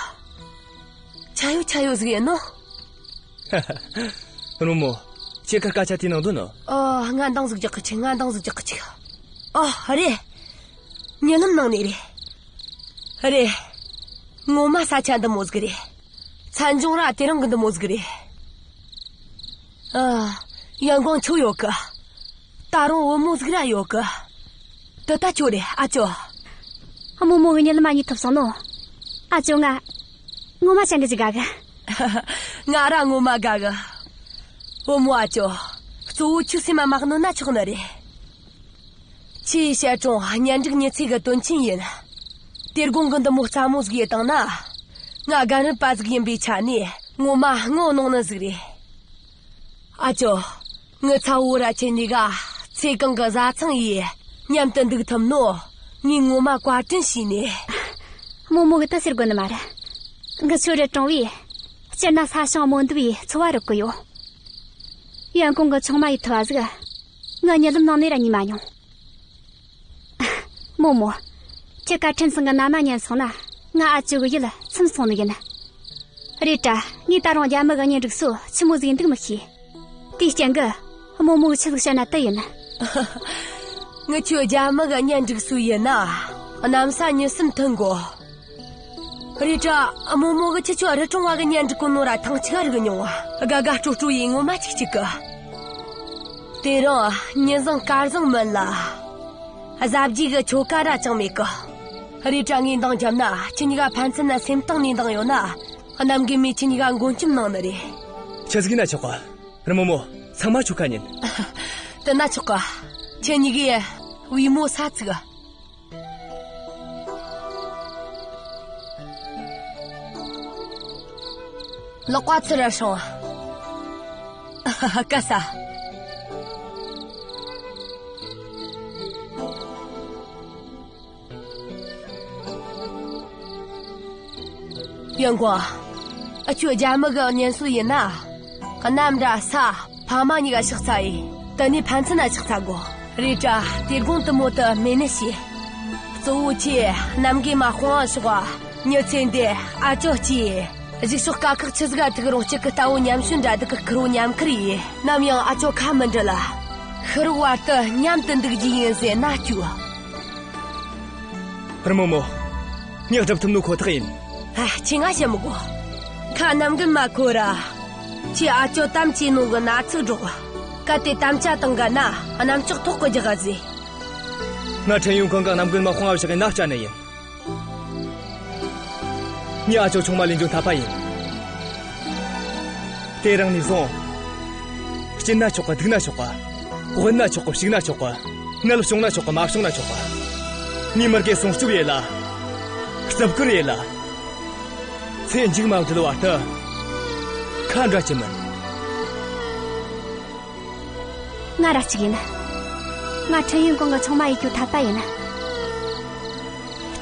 ཆ་ཡོད་ཆ་ཡོད་ཟིག་ཡིན་ནོ། རྨོ་མོ། ཁྱེད་ཀ་སྐད་ཆ་དེ་ནང་དོན་ནི། ཨ། ང་འདང་ཟིག་རྒྱག་གི་ཆུག། ང་འདང་ཟིག་རྒྱག་གི་ཆུག། ཨ། རེད། རྨི་ལམ་ནང་ནས་རེད། རེད། ངོ་མ་ས་ཆ་འདི་མོ་ཟིག་རེད། མཚན་ལྗོངས་ར་དེ་རིང་གི་འདི་མོ་ཟིག་རེད། ཨ། ཡོན་ཀོང་ཁྱོད་ཡོད་གི། ད་རུང་བུ་མོ་ཟིག་ར་ཡོད་གི། དེ་ད་ཁྱོད་རེད། ཨ་ཅོ། རྨོ་མོ་གི་རྨི་ལམ་མ་རྨི་ཐུབ་སོང་ནོ། ཨ་ཅོ་ང་། ངོ་མ་ཅང་གི་ཅིག་དགའ་གི། ང་ར་ངོ་མ་དགའ་གི། བུ་མོ་ཨ་ཅོ། གཙོ་བོ་ཁྱོད་སེམས་མ་མ་གནོད་ན་ཆོག་ནི་རེད། ཁྱེད་ཡི་བཤད་གྲོང་གཉེན་སྒྲིག་མྱི་ཚེ་གི་དོན་ཆེན་ཡིན། དེ་དགོང་གི་འདི་མོ་རྩ་མོ་ཟིག་ཡེ་བཏང་ན། ང་རྒན་རབས་པ་ཟིག་ཡིན་པའི་ཆ་ནས་ངོ་མ་ངོ་གནོང་ནི་ཟིག་རེད། ཨ་ཅོ། ངི་ཚ་བོ་ར་ཁྱེད་གཉིས་ཀ་ཚེ་གང་གི་བཟའ་ཚང་ཡིས་མཉམ་དུ་འདུག་ཐུབ་ནོ། ངས་ངོ་མ་བཀའ་དྲིན་ཞུས་ནས། རྨོ་མོ་གི་ད་ཟེར་དགོས་ནི་མ་རེད། ངི་ཆོ་རི་གྲོང་བས་སྤྱིར་ན་ས་ཞིང་རྨོ་འདེབས་ཡི་འཚོ་བ་རོལ་གི་ཡོད། ཡོན་ཀོང་གི་ཆུང་མ་ཡེ་ཐུབ་བ་ཟིག་ངི་རྨི་ལམ་ནང་ནས་ར་རྨི་མ་མྱོང་། རྨོ་མོ། ཁྱེད་ཀ་ཁྲིན་ཚང་གི་མནའ་མ་ཉན་སོང་ན། ང་ཨ་ཅོ་གི་ཡིད་ཚིམ་སོང་ནི་ཡིན། རེད་དྲ། ངས་ད་རུང་རྒྱ་མི་གི་གཉེན་སྒྲིག་སྲོལ་ཆི་མོ་ཟིག་ཡིན་འདུག་མི་ཤེས། དེའི་རྐྱེན་གི། རྨོ་མོ་གི་ཆི་ཟིག་བཤད་ན་དེ་ཡིན། ངི་ཆོ་རྒྱ་མི་གི་གཉེན་སྒྲིག་སྲོལ་ཡིན་ན། གནམ་ས་མྱི་གསུམ་མཐུན་དགོས། རེད་དྲ། རྨོ་མོ་གི་ཁྱེད་ཆོ་རི་གྲོང་བ་གི་གཉེན་སྒྲིག་གོ་ནོ་ར་ཐེངས་གཅིག་རིག་མྱོང་བ། དགའ་དགའ་སྤྲོ་སྤྲོ་ཡེ་ངོ་མ་ཅིག་ཅིག་གི། དེ་རིང་ཉིན་བཟང་སྐར་བཟང་མིན་ལ། གཟབ་རྒྱས་གི་ཆོ་ག་ར་ཅང་མེད་གི། རེད་དྲ། ངས་འདང་བརྒྱབ་ན་ཁྱེད་གཉིས་ཀ་ཕན་ཚུན་ན་སེམས་གཏིང་ནས་འདང་ཡོད་ན། གནམ་རྒན་མས་ཁྱེད་གཉིས་ཀ་མགོན་སྐྱབས་གནང་ནི་རེད། ཆི་ཟིག་ཡིན་ན་ཆོག་གི། རྨོ་མོ། ཚང་མ་ཁྱོ་ཁ་ཉན། དེ་ན་ཆོག་གི། ཁྱེད་གཉིས་ཀས་བུ་མོ་ས་ཚིགས། ལག་པ་ཚུར་ར་སྲུངས། ཀ་ས། ཡོན་ཀོང་། ཨ་ཅོ་རྒྱ་མི་གི་གཉེན་སྲོལ་ཡིན་ན། གནམ་དྲ་ས་ཕ་མ་གཉིས་ཀ་ཕྱག་འཚལ་ཡེ། དེ་ནས་ཕན་ཚུན་ན་ཕྱག་འཚལ་དགོས། རེད་དྲ། དེ་དགོང་དེ་མོ་དེ་མེད་ནི་བྱོས། གཙོ་བོ་ཁྱེད་གནམ་རྒན་མ་དཔུང་པ་ཕྱོགས་པ། མྱི་ཚེ་འདི་ཨ་ཅོ་གཅེས། གཞུག་ཕྱོགས་དཀའ་ཁག་ཆི་ཟིག་ག་ཐུག་རུང་གཅིག་གི་རྟ་བོ་ཉམས་ཞོན་འདྲ་སྡུག་གི་ཁུར་བོ་ཉམས་ཁུར་ཡེ། ནམ་ཡང་ཨ་ཅོ་ཁ་མི་འབྲལ་ལ། ཤི་རག་བར་དུ་མཉམ་དུ་འདུག་རྒྱུ་ཡིན་ཟེར་མནའ་སྐྱོལ། རྨོ་མོ། ངས་སྒྲུབ་ཐུབ་ནོ་ཁོ་ཐག་ཡིན། ཨ། ཁྱོས་ང་བཤད་མི་དགོས། ཁ་གནམ་རྒན་མ་ཁོ་ར། ཁྱོས་ཨ་ཅོ་དམ་བཅས་ནོ་གི་མནའ་ཚིག་སྒྲོགས། གལ་ཏེ་དམ་བཅའ་བཏང་ག་ན་གནམ་ལྕགས་ཐོག་གི་རྒྱག་ག་ཟེར། ང་ཁྲེན་ཡོན་ཀོང་གིས་གནམ་རྒན་མ་དཔུང་པ་བཞག་གི་མནའ་བསྐྱལ་ནི་ཡིན། ངས་ཨ་ཅོ་ཆུང་མ་ལེན་རྒྱུ་འཐད་པ་ཡིན། དེ་རིང་ནས་བཟུང་། སྐྱིད་ན་ཆོག་གི། སྡུག་ན་ཆོག་གི། དབུལ་ན་ཆོག་གི། ཕྱུག་ན་ཆོག་གི། ནད་བྱུང་ན་ཆོག་གི། མ་བྱུང་ན་ཆོག་གི། ངས་མི་དགེ་སྲུང་སྐྱོབ་ཡེ་ལ། བརྩི་བཀུར་ཡེ་ལ། ཚེ་མཇུག་མ་བསྒྲིལ་བར་དུ་ཁ་འབྲལ་རྒྱུ་མིན། ང་ར་གཅིག་ཡིན། ང་ཁྲེན་ཡོན་ཀོང་གི་ཆུང་མ་ཡེ་རྒྱུ་འཐད་པ་ཡིན།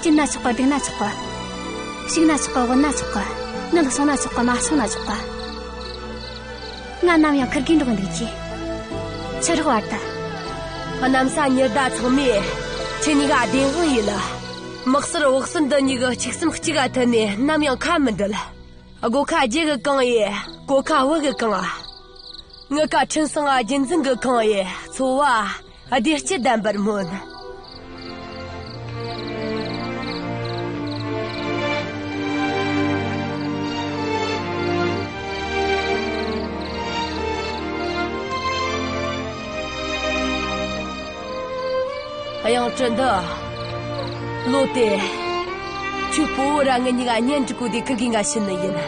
སྐྱིད་ན་ཆོག་གི། སྡུག་ན་ཆོག་གི། ཕྱུག་ན་ཆོག་གི། དབུལ་ན་ཆོག་གི། ནད་སོང་ན་ཆོག་གི། མ་སོང་ན་ཆོག་གི། ང་ནམ་ཡང་ཁུར་གེ་འགྲོགས་འདུག་རྒྱུ། ཕྱི་རོགས་བར་དུ། གནམ་ས་ཉི་ཟླ་ཚང་མས་ཁྱེད་གཉིས་ཀ་བདེན་དཔང་ཡིན། མི་གསར་བག་གསར་འདི་གཉིས་ཀྱི་གཅིག་སེམས་གཅིག་ག་མཐུན་ནས་ནམ་ཡང་ཁ་མི་འབྲལ། སྒོ་ཁ་རྒྱུ་གི་གང་ཡིན། གོ་ཁ་བུ་གི་གང་། ངི་ཀ་འཕྲིན་བཟང་རྒྱུན་འཛིན་གི་གང་ཡིན། འཚོ་བ་བདེ་སྐྱིད་ལྡན་པར་སྨོན། གཡང་ཀྲི་འདི། ལོ་དེ། ཁྱོད་སྤོ་བོ་ར་ངེད་གཉིས་ཀ་གཉེན་སྒྲིག་གོ་དེ་ཁུར་གེ་འགའ་ཕྱིན་ནི་ཡིན།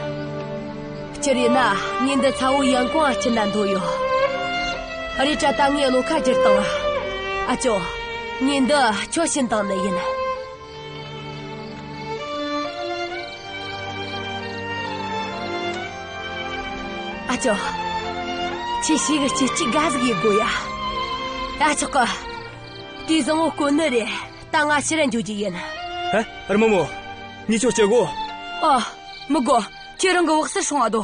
སྤྱིར་ཡིན་ན་ངས་འདི་ཚ་བོ་ཡང་གོང་ང་སྐྱིད་ན་འདོད་ཡོད། རེད་དྲ་ད་ངས་བློ་ཁ་བསྒྱུར་བཏང་། ཨ་ཅོ། ངས་འདི་ཁྱོད་བྱིན་བཏང་ནི་ཡིན། ཨ་ཅོ། ཁྱེད་ཞིག་གི་སྐྱིད་ཅིག་དགའ་ཟིག་ཡེད་དགོས་ཡ། ཨ་ཆོག་གི། དེ་བཟང་བོ་དཀོན་ནི་རེད། ད་ང་ཕྱིར་འགྱོ་རྒྱུ་ཡིན། ཧེ། རྨོ་མོ། ངས་ཁྱོད་སྐྱེལ་གོ། ཨ། མི་དགོས། ཁྱེད་རང་གི་བག་སར་སྲུང་བ་དོ།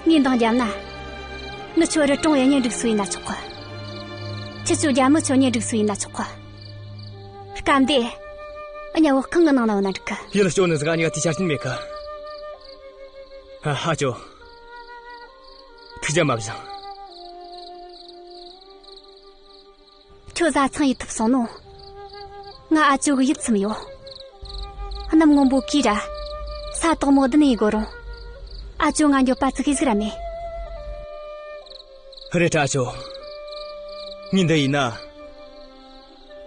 ངས་འདང་བརྒྱབ་ན། ངི་ཆོ་རི་གྲོང་བའི་གཉེན་སྒྲིག་སུ་ཡིན་ན་ཆོག་གི། ཁྱེད་ཆོ་རྒྱ་མི་ཆོ་གཉེན་སྒྲིག་སུ་ཡིན་ན་ཆོག་གི། སྐབས་འདི། ཨ་ཉ་བག་ཁང་གི་ནང་ན་བུད་ན་འགྲིག་གི། ཡིད་སྐྱོ་ནི་ཟིག་ཨ་ཉ་དེ་ཆ་རྐྱེན་མེད་གི། ཨ་ཧ་ཅོ། ཐུགས་རྒྱལ་མ་བཞེངས། ཁྱོད་བཟའ་ཚང་ཡེད་ཐུབ་སོང་ནོ། ང་ཨ་ཅོ་གི་ཡིད་ཚིམ་ཡོད། གནམ་སྔོན་པོ་གིས་ར། ས་དོག་མོ་བདུན་ཡེད་དགོས་རུང་། ཨ་ཅོ་ང་འགྱོད་པ་ཙི་གེ་ཟིག་ར་མེད། རེད་དྲ་ཨ་ཅོ། ངས་འདི་ཡིན་ན།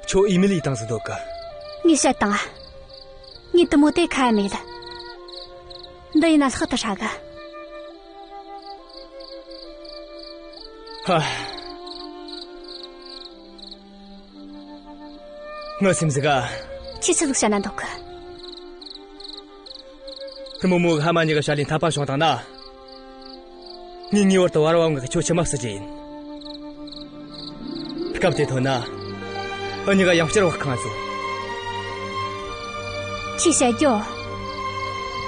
ཁྱོད་ཨི་མེལ་ཡེད་བཏང་ཟིག་འདོད་གི། ངས་བཤད་བཏང་ཨ། ངས་དེ་མོ་དེ་ཁ་ཡ་མེད། འདི་ཡིན་ན་ལྷག་ཏུ་ཧྲ་གི། ཧ། ངའི་སེམས་ཟིག་ག། ཁྱོས་ཆི་ཟིག་བཤད་ན་འདོད་གི། རྨོ་མོ་གི་ཕ་མ་གཉིས་ཀ་བཤད་ལས་འཐད་པ་བྱུང་བཏང་ན། ངས་ངེས་པར་དུ་བར་བ་ངག་གི་ཁྱོད་ཁྱིམ་མ་བསུ་རྒྱུ་ཡིན། སྐབས་དེ་ཐོན་ན། འུ་གཉིས་ཀ་ཡང་བསྐྱར་བག་ཁང་ང་འཛུལ། ཁྱོས་བཤད་རྒྱུ།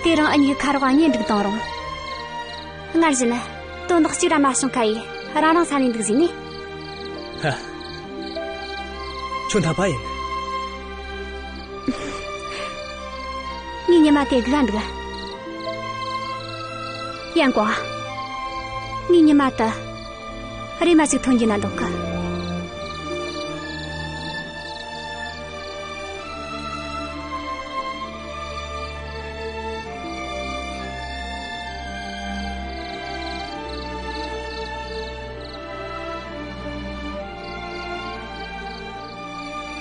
དེ་རིང་འུ་གཉིས་ཀ་ཁ་རོག་གཉེན་སྒྲིག་བཏང་རུང་། སྔར་བཞིན་དོན་དག་གཅིག་ར་མ་བྱུང་ཁ་ཡིས་རང་རང་ས་ནས་འདུག་ཟེར་ནས། ཧ། ཁྱོད་འཐད་པ་ཡིན། ངས་ཉི་མ་དེ་སྒུག་འདུག། ཡང་གོ། ངས་ཉི་མ་དེ་རེམ་མ་ཅིག་ཐོན་རྒྱུ་ན་འདོད་གི།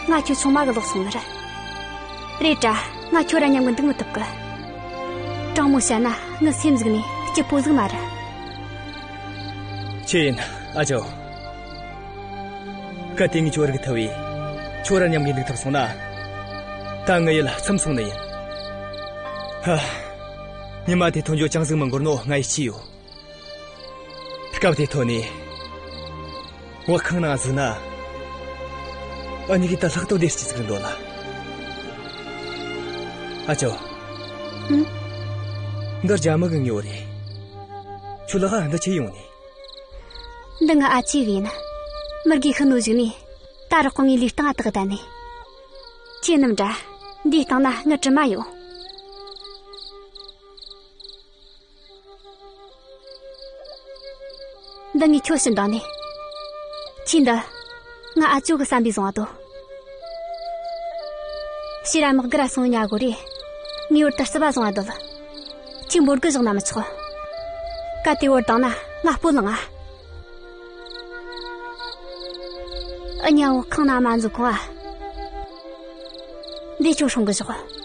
ང་ཁྱོད་ཆུང་མ་གི་ལོག་སོང་ནི་རེད། རེད་དྲ་ང་ཁྱོད་ར་མཉམ་གི་འདུག་མི་ཐུབ་གི། དྲང་མོ་བཤད་ན་ངའི་སེམས་ཟིག་ནས་སྐྱིད་པོ་ཟིག་མ་རེད། ཆི་ཡིན་ཨ་ཅོ། གལ་ཏེ་ངས་ཁྱོད་རིག་ཐུབ་བས། ཁྱོད་ར་མཉམ་གི་འདུག་ཐུབ་སོང་ན། ད་ངའི་ཡིད་ཚིམ་སོང་ནི་ཡིན། ཧ། ཉི་མ་དེ་ཐོན་རྒྱུ་ཅང་ཟིག་མི་འགོར་ནོ་ང་ཡིད་ཆེས་ཡོད། སྐབས་དེ་ཐོན་ནས། བག་ཁང་ནང་འཛུལ་ན། འུ་གཉིས་ཀས་ད་ལྷག་ཏུ་བདེ་སྐྱིད་ཟིག་འདོད་ལ། ཨ་ཅོ། ཨང་། འདི་རྒྱ་མི་གི་དངོས་པོ་རེད། ཁྱོད་ལག་ག་འདི་ཆི་ཡོང་ནས། འདི་ངའི་ཨ་ཅེ་གི་ཡིན། མི་དགེ་ཤི་ནོ་གཞུག་ནས་ད་རག་གོང་ངས་ལུས་སྟེང་ང་བཏགས་བསྡད་ནས། ཁྱེད་རྣམས་འདྲ། འདིའི་སྟེང་ན་ངའི་དྲི་མ་ཡོད། འདི་ངས་ཁྱོད་བྱིན་བཏང་ནས། ཁྱེད་འདི། ང་ཨ་ཅོ་གི་བསམ་པའི་བཟུང་བ་དོ། ཕྱིར་ར་དམག་སྒར་ར་སོང་ཉ་གོ་རེ། ངའི་བར་དུ་རྩི་བ་བཟུང་བ་དོ་ལ། ཁྱོས་འབོར་གི་བཞག་ན་མི་ཆོག། གལ་ཏེ་བོར་བཏང་ན་ང་སྤོ་ལངས་ཨ། ཨ་ཉ་བོ་ཁང་ན་མ་འཛུལ་གོང་ཨ། འདི་ཁྱོད་སྲུང་གི་བཞག།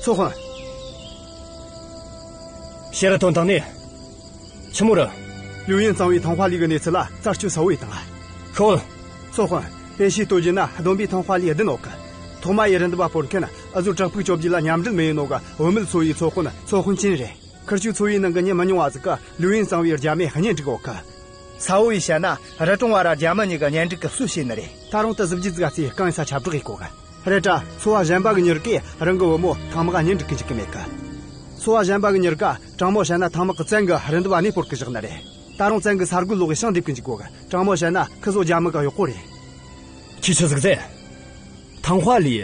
ཚོ་དཔོན། ཕྱིར་ར་ཐོན་བཏང་ནི། ཆི་མོ་རེད། ལིའུ་ཡིན་གཙང་བོའི་ཐང་ཧྭ་ལི་གི་གནས་ཚུལ་ལ་རྩད་གཅོད་གསལ་བོ་ཡེ་བཏང་ང་། ཤོད། ཚོ་དཔོན། པེ་ཤི་ལྟོ་རྒྱུ་ན་བསྡོམས་པས་ཐང་ཧྭ་ལི་བདུན་ཡོད་གི། ཐོག་མ་ཡི་རིན་དུ་བ་སྤོར་མཁན་ཨ་ཟོ་བྲག་ཕུག་བཅོ་བརྒྱད་ལ་མཉམ་འབྲེལ་མི་ཡེ་ནོ་གི་བུད་མེད་ཚོ་བའི་ཚོ་དཔོན་ཚོ་དཔོན་ཅིན་རེད། ཁིར་ཆོའི་ཚོ་བའི་ནང་གི་མྱི་མི་ཉུང་བ་ཟིག་གི་ལིའུ་ཡིན་གཙང་བོའི་རྒྱ་མིའི་གཉེན་སྒྲིག་ཡོད་གི། གསལ་བོ་ཡེ་བཤད་ན་རི་གྲོང་བ་ར་རྒྱ་མི་གཉིས་ཀྱི་གཉེན་སྒྲིག་གི་སྲོལ་ཕྱེས་ནི་རེད། ད་རུང་དེ་གཟི་བརྗིད་ཟིག་ག་བརྩིས་གང་ཡིན་ས་ཁྱབ་བསྒྲགས་ཡེ་གོ་གི། རེད་དྲ། ཚོ་བ་གཞན་པ་གི་མྱི་རིགས་ཀྱིས་རང་གི་བུ་མོ་ཐང་དམག་ག་གཉེན་སྒྲིག་གི་འཇུག་གི་མེད་གི། ཚོ་བ་གཞན་པ་གི་མྱི་རིགས་ཀ་དྲང་མོ་བཤད་ན་ཐང་དམག་གི་བཙན་གི་རིན་དུ་བ་གནས་སྤོར་གི་བཞག་ནི་རེད། ད་རུང་བཙན་གི་ས་རྒོད་ལོག་གི་ཤིང་འདེབས་གི་འཇུག་གོ་གི། དྲང་མོ་བཤད་ན་ཁི་ཚོ་རྒྱ་མི་གི་གཡོག་པོ་རེད། ཁྱོས་ཆི་ཟིག་ཟེར། ཐང་ཧྭ་ལི།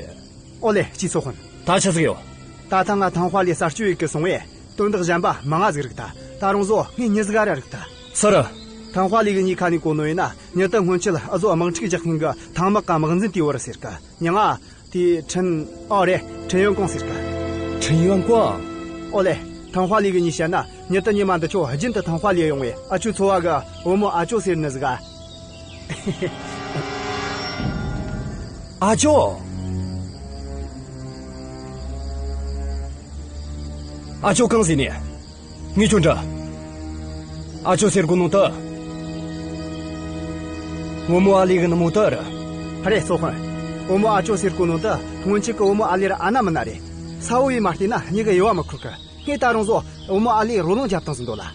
ཨོ་ལེ། ཅི་ཚོ་དཔོན། ད་ཆི་ཟིག་ཡོད། ད་ཐང་ང་ཐང་ཧྭ་ལི་གསར་བཅོས་ཡེ་གི་སོང་བས་དོན་དག་གཞན་པ་མང་ང་ཟིག་རིག་ད། ད་རུང་བཟོ་ངས་མྱི་ཟིག་ག་ར་རིག་ད། སུ་རེད། ཐང་ཧྭ་ལི་གི་མྱིའི་ཁ་ནས་གོ་ནོ་ཡིན་ན་མྱི་དེ་སྔོན་ཆད་ཨ་ཟོ་དམག་འཁྲུག་རྒྱག་མཁན་གི་ཐང་དམག་གི་དམག་འཛིན་དེའི་བུ་རེད་ཟེར་གི། མྱིང་ང་དེ་ཁྲིན། ཨོ་རེད། ཁྲིན་ཡོན་ཀོང་ཟེར་གི། ཁྲིན་ཡོན་ཀོང་། ཨོ་ལེ། ཐང་ཧྭ་ལི་གི་མྱིས་བཤད་ན་མྱི་དེ་ཉི་མ་འདི་ཆོ་རྒྱུན་དུ་ཐང་ཧྭ་ལི་ཡོང་བས་ཨ་ཆོའི་ཚོ་བ་གི་བུ་མོ་ཨ་ཅོ་ཟེར་ནི་ཟིག་ག། ཨ་ཅོ། ཨ་ཅོ་གང་ཟེར་ནི། ངས་ཁྱོད་འདྲི། ཨ་ཅོ་ཟེར་གོ་ནོ་དེ། བུ་མོ་ཨ་ལི་གི་ནུ་མོ་དེ་རེད། རེད། ཚོ་དཔོན། བུ་མོ་ཨ་ཅོ་ཟེར་གོ་ནོ་དེ་སྔོན་ཆད་གི་བུ་མོ་ཨ་ལི་ར་ཨ་ན་མིན་ན་རེད། གསལ་བོ་ཡེ་མ་བལྟས་ན་མྱི་གི་དབྱེ་བ་མི་འཁོར་གི། ངས་ད་རུང་བཟོ་བུ་མོ་ཨ་ལི་རོ་ལངས་རྒྱབ་བཏང་ཟིན་འདོད་ལ།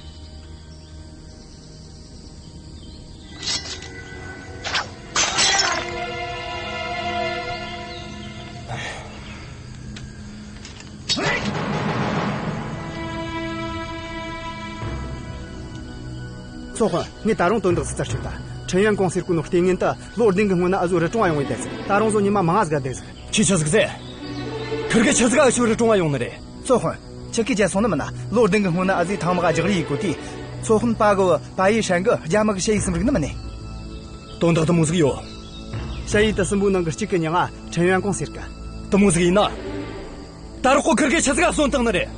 ཚོ་དཔོན། ངས་ད་རུང་དོན་དག་ཟིག་རྩད་ཆོད་ད། ཁྲིན་ཡོན་ཀོང་ཟེར་གོ་ནོ་ལྟས་ངན་དེ་ལོ་བདུན་གི་སྔོན་ན་ཨ་ཟོ་རི་གྲོང་བ་ཡོང་བའི་བསྡད་ཟིག། ད་རུང་བཟོ་ཉི་མ་མང་ང་ཟིག་ག་བསྡད་ཟིག། ཁྱོས་ཆི་ཟིག་ཟེར། ཁིར་གེ་ཆི་ཟིག་ག་ཨ་ཆོ་རི་གྲོང་བ་ཡོང་ནི་རེད། ཚོ་དཔོན། ཁྱེད་ཀྱིས་བརྗེད་སོང་ནི་མིན་ན། ལོ་བདུན་གི་སྔོན་ན་ཨ་ཟོས་ཐང་དམག་ག་རྒྱག་རེས་ཡེ་གོ་དུས། ཚོ་དཔོན་པ་གི་པ་ཡེ་ཧྲན་གིས་རྒྱ་མི་གི་ཞ་ཡི་གསུམ་རིག་ནི་མིན་ནས། དོན་དག་དེ་མོ་ཟིག་ཡོད། ཞ་ཡི་དེ་གསུམ་པོའི་ནང་གི་གཅིག་གི་མྱིང་ང་ཁྲིན་ཡོན་ཀོང་ཟེར་གི། དེ་མོ་ཟིག་ཡིན་ན། ད་རོགས་ཁོ་ཁིར་གེ་ཆི་ཟིག་ག་གསོན་བཏང་ནི་རེད།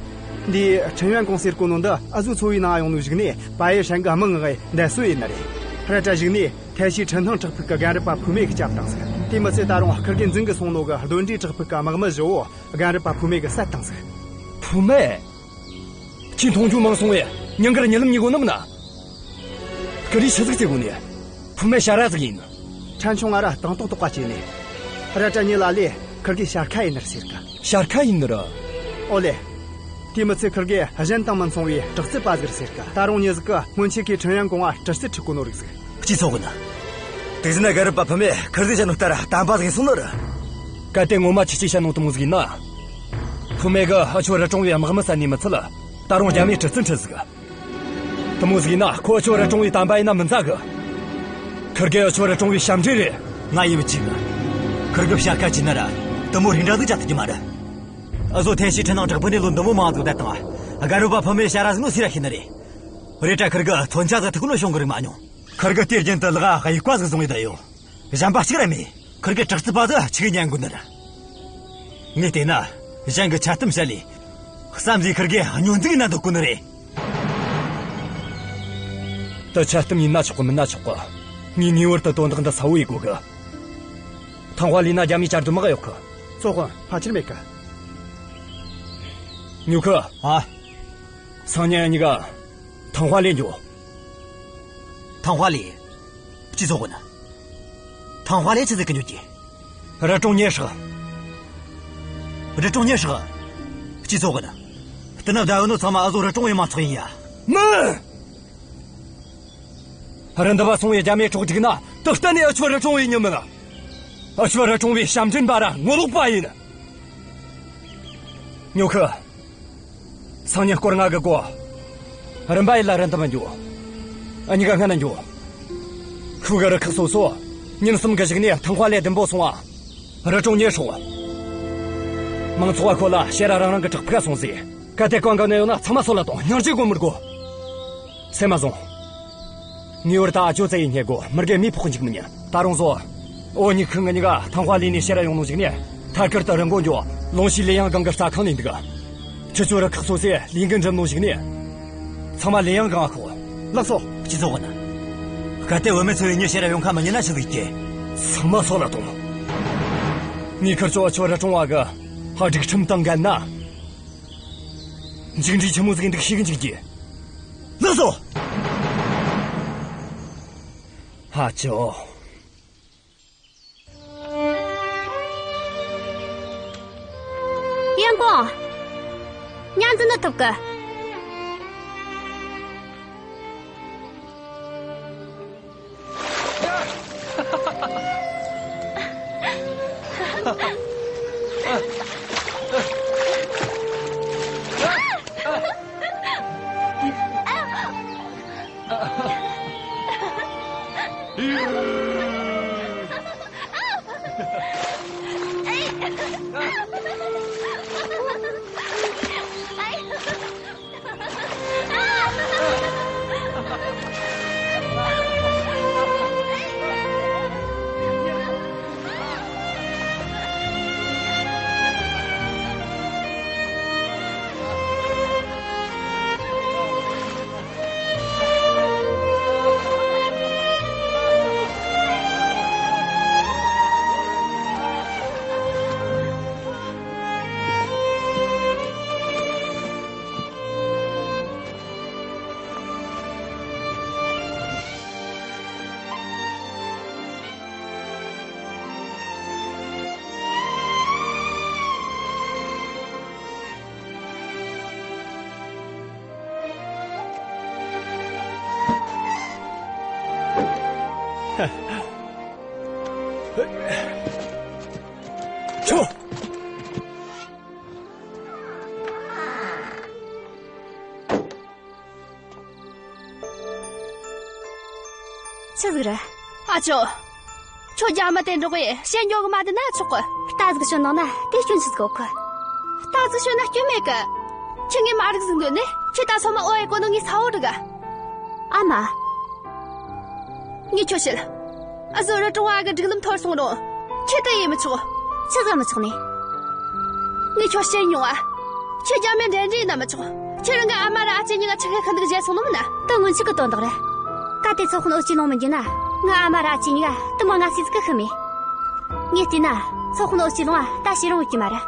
འདི་ཁྲིན་ཡོན་ཀོང་ཟེར་གོ་ནོ་འདི་ཨ་ཟོའི་ཚོ་བའི་ནང་ཡོང་ནོའི་གཞུག་ནས་པ་ཡེ་ཧྲན་གི་དམག་མངགས་གི་འདེད་གསོད་ཡེ་ནི་རེད། རེད་དྲ་གཞུག་ནས་ཐའེ་ཤི་ཁྲིན་ཐང་བྲག་ཕུག་གི་རྒན་རབས་པ་ཕུ་མེ་གིས་བསྐྱབས་བཏང་ཟིག། དེ་མི་ཚད་ད་རུང་ཁིར་གེ་འཛིན་གི་སོང་ནོ་གི་གདོན་འདྲེའི་བྲག་ཕུག་གི་དམག་མི་བཞི་བོ་རྒན་རབས་པ་ཕུ་མེ་གིས་བསད་བཏང་ཟིག། ཕུ་མེ། ཁྱོས་མཐོང་ཆུང་མང་སོང་བས་ཉིན་དཀར་རྨི་ལམ་རྨི་གོ་ནི་མིན་ན། ཁིར་གིས་ཆི་ཟིག་བྱེད་གོ་ནི། ཕུ་མེ་ཞ་ར་ཟིག་ཡིན། ཕྲན་ཆུང་ང་ར་དང་ཏོག་ཏོག་པ་བྱས་ནས། ར་ཏྲ་ཉི་ལ་ལས་ཁིར་གེ་ཞར་ཁ་ཡིན་ནི་རེད་ཟེར་གི། ཞར་ཁ་ཡིན་ནི་རེད། ཨོ་ལེ། དེ་མི་ཚད་ཁིར་གེ་གཞན་དང་མི་མཚུངས་པའི་དྲག་རྩལ་པ་ཟིག་རེད་ཟེར་གི། ད་རུང་མྱི་ཟིག་གིས་སྔོན་ཆད་ཀྱི་ཁྲིན་ཡོན་ཀོང་ང་དྲག་རྩལ་ཁྲིད་གོ་ནོ་རིགས་ཟིག། སྤྱི་ཚོགས་ཀུན། དེ་བཞིན་རྒན་རབས་པ་ཕུ་མེ་ཁིར་གིས་བཤད་ནོ་ལྟར་དམ་པ་ཟིག་ཡིན་སོང་ནི་རེད། གལ་ཏེ་ངོ་མ་ཁྱེད་ཀྱིས་བཤད་ནོ་དེ་མོ་ཟིག་ཡིན་ན། ཕུ་མེ་གིས་ཨ་ཆོ་རི་གྲོང་བའི་དམག་མི་བསད་ནི་མི་ཚད། ད་རུང་རྒྱ་མིའི་དྲག་རྩལ་ཁྲིད་ཟིག། དེ་མོ་ཟིག་ཡིན་ན་ཁོ་ཨ་ཆོ་རི་གྲོང་བའི་དམ་པ་ཡིན་ན་མི་འདོད་གི། ཁིར་གེ་ཨ་ཆོ་རི་གྲོང་བའི་ཞབས་འདྲེན་རེད། ང་ཡིད་མི་ཆེས་གི། ཁིར་གེ་ཞར་ཁ་བྱས་ན་ར་དེ་མོ་རིགས་འདྲ་ཟིག་བྱ་ཐུབ་ཀྱི་མ་རེད། འུ་ཟོ་ཐེན་ཞི་ཁྲི་ནང་དྲག་པོ་ནས་ལོ་འདི་མོ་མང་ཟིག་བསྡད་དང་། དགའ་རོ་པ་ཕུ་མེ་ཞ་ར་ཟིག་ནོ་སི་ར་ཤི་ནི་རེད། རེད་དྲ་ཁིར་གི་མཚོན་ཆ་ཟིག་ཐུག་ནོ་བྱུང་གི་རིག་མ་མྱོང་། ཁིར་གི་དེར་རྒྱུན་དུ་ལག་གཡུག་པ་ཟིག་བཟུང་ཡོད་ད་ཡོད། གཞན་པ་གཅིག་ར་མེད། ཁིར་གི་དྲག་རྩལ་པ་ཟིག་ཆི་གི་ཉན་དགོས་ནི་རེད། ངས་བལྟས་ན། གཞན་གི་འཆལ་གཏམ་བཤད་ལས། བསམ་གཟས་ཁིར་གི་སྨྱོ་འཛུགས་ན་འདོད་གོ་ནི་རེད། ད་འཆལ་གཏམ་ཡིན་ན་ཆོག་གི་མིན་ན་ཆོག་གི། ངས་ངེས་པར་དུ་དོན་དག་འདི་གསལ་བོ་ཡེད་དགོས་གི། ཐང་ཧྭ་ལི་ན་རྒྱ་མིའི་གྲལ་དུ་མི་གཡོག་གི། ཚོགས་དཔོན་ཕལ་ཆེར་མེད་གི། ཉོ་ཁུ། ཨ། སང་ཉིན་གཉིས་ཀ་ཐང་ཧྭ་ལི་འགྱོ། ཐང་ཧྭ་ལི། ཅི་ཚོགས་གོ་ན། ཐང་ཧྭ་ལི་ཆི་ཟིག་གི་འགྱོ་རྒྱུ། རི་གྲོང་ཉེ་སྲེག་རི་གྲོང་ཉེ་སྲེག་ཅི་ཚོགས་གོ་ན། བསྟན་ན་བདའ་ཡོད་ནོ་ཚང་མ་འུ་ཟོ་རི་གྲོང་བའི་མང་ཚོགས་ཡིན་ཡ། མིན། རི་འདབས་སོང་བའི་རྒྱ་མིའི་གྲོགས་སྒྲིག་ན་དེ་གཏན་ནས་འུ་ཆོ་རི་གྲོང་བའི་མྱི་མིན། འུ་ཆོ་རི་གྲོང་བའི་ཞབས་འདྲེན་པ་ར་ངོ་ལོག་པ་ཡིན། ཉོ་ཁུ། སང་ཉིན་སྐོར་ལྔ་གི་སྒོ། རིམ་པ་ཡིན་ལ་རི་འདབས་འགྱོ། ཨ་གཉིས་ཀ་སྔ་ན་འགྱོ། ཤུག་གི་རུ་ཁག་སོ་སོ། ཉིན་གསུམ་གི་གཞུག་ནས་ཐང་ཧྭ་ལི་ལྡུམ་པོ་སོང་བ། རི་གྲོང་ཉེ་སྲེག་མང་ཚོགས་བ་ཁོ་ལ་ཕྱིར་ར་རང་རང་གི་བྲག་ཕུག་སོང་ཟིག་གལ་ཏེ་གང་གི་ནད་ཡོད་ན་ཚང་མ་སོད་ལ་ཐོངས། སྙིང་རྗེ་དགོས་མི་དགོས། སེམས་མ་བཟུང་། ངེས་པར་ད་ཨ་ཅོ་ཙེ་ཡི་སྙེ་སྒོ་མི་རྒས་མི་ཕོག་འཇིག་མི་ཉན། ད་རུང་བཟོ། འུ་གཉིས་ཁུ་ང་གཉིས་ཀ་ཐང་ཧྭ་ལི་ནས་ཕྱིར་ར་ཡོང་ནོ་གཞུག་ནས་ཐད་ཀར་དུ་རི་མགོ་འགྱོ། ལུང་ཤུའི་ལི་ཡང་སྒང་གི་རྩྭ་ཁང་ནས་འདུག་ཁྱེད་ཚོ་རུ་ཁག་སོ་སོས་ལས་འགན་འགྲུབ་ནོ་གཞུག་ནས། ཚང་མ་ལི་ཡང་སྒང་ཨ་ཁོ། ལགས་སོ། སྤྱི་ཚོགས་ན། གལ་ཏེ་བུད་མེད་ཚོ་ཡི་མྱི་ཕྱིར་ར་ཡོང་ཁ་མི་ཉན་ན་ཆི་ཟིག་སྐྱེ། ཚང་མ་སོད་ལ་ཐོངས། ངས་ཁིར་ཆོ་ཨ་ཆོ་རི་གྲོང་བ་གི་སྒྲིག་ཁྲིམས་དང་འགལ་ན། མཇུག་འབྲས་ཆི་མོ་ཟིག་འདུག་ཤེས་གི་འཇུག་རྒྱུ། ལགས་སོ། ཧ་ཅོ། ཡང་ཀོང་། མྱི་འཛིན་ནི་ཐུབ་གི། ཆོ། ཆི་ཟིག་རེད། ཨ་ཅོ། ཁྱོད་རྒྱ་མི་དེ་འགྲོགས་ཡེ་བཤད་ཉོ་གི་མ་དེ་ན་ཆོག་གི། རྟ་ཟིག་ཞོན་ནང་ན་དེ་སྐྱོན་ཆི་ཟིག་ཡོད་གི། རྟ་ཟིག་ཞོན་ན་སྐྱོན་མེད་གི། ཁྱོད་ངའི་མ་རིག་ཟིག་འདོད་ནི། ཁྱོད་ད་སོ་མ་ཨོ་ཡེ་གོ་ནོ་ངའི་ས་འོག་རིག་ག། ཨ་མ། ངས་ཁྱོད་བཤད། ཨ་ཟོ་རི་གྲོང་བ་གི་སྒྲིག་ལམ་འཐོར་སོང་རུང་། ཁྱོད་ད་ཡེ་མི་ཆོག་ཆི་ཟིག་མི་ཆོག་ནི། ངས་ཁྱོད་བཤད་མྱོང་ཨ། ཁྱོད་རྒྱ་མི་འདྲེ་འདྲེ་ཡིན་ན་མི་ཆོག་ཁྱོད་རང་གི་ཨ་མ་ར་ཨ་ཅེ་གཉིས་ཀ་ཆི་གི་ཁ་འདུག་བཞེས་སོང་ནོ་མིན་ན། ད་སྔོན་ཆད་གི་དོན་དག་རེད། གལ་ཏེ་ཚོགས་དཔོན་ཨོ་ཅི་ལོང་མི་འགྱུར་ན། ང་ཨ་མ་ར་ཨ་ཅེ་གཉིས་ཀ་དུ་མ་ང་སྲིད་གི་ཤི་མེད། ངས་བལྟས་ན་ཚོགས་དཔོན་ཨོ་ཅི་ལོང་ཨ་ད་ཤེས་རུང་ཡོད་ཀྱི་མ་རེད།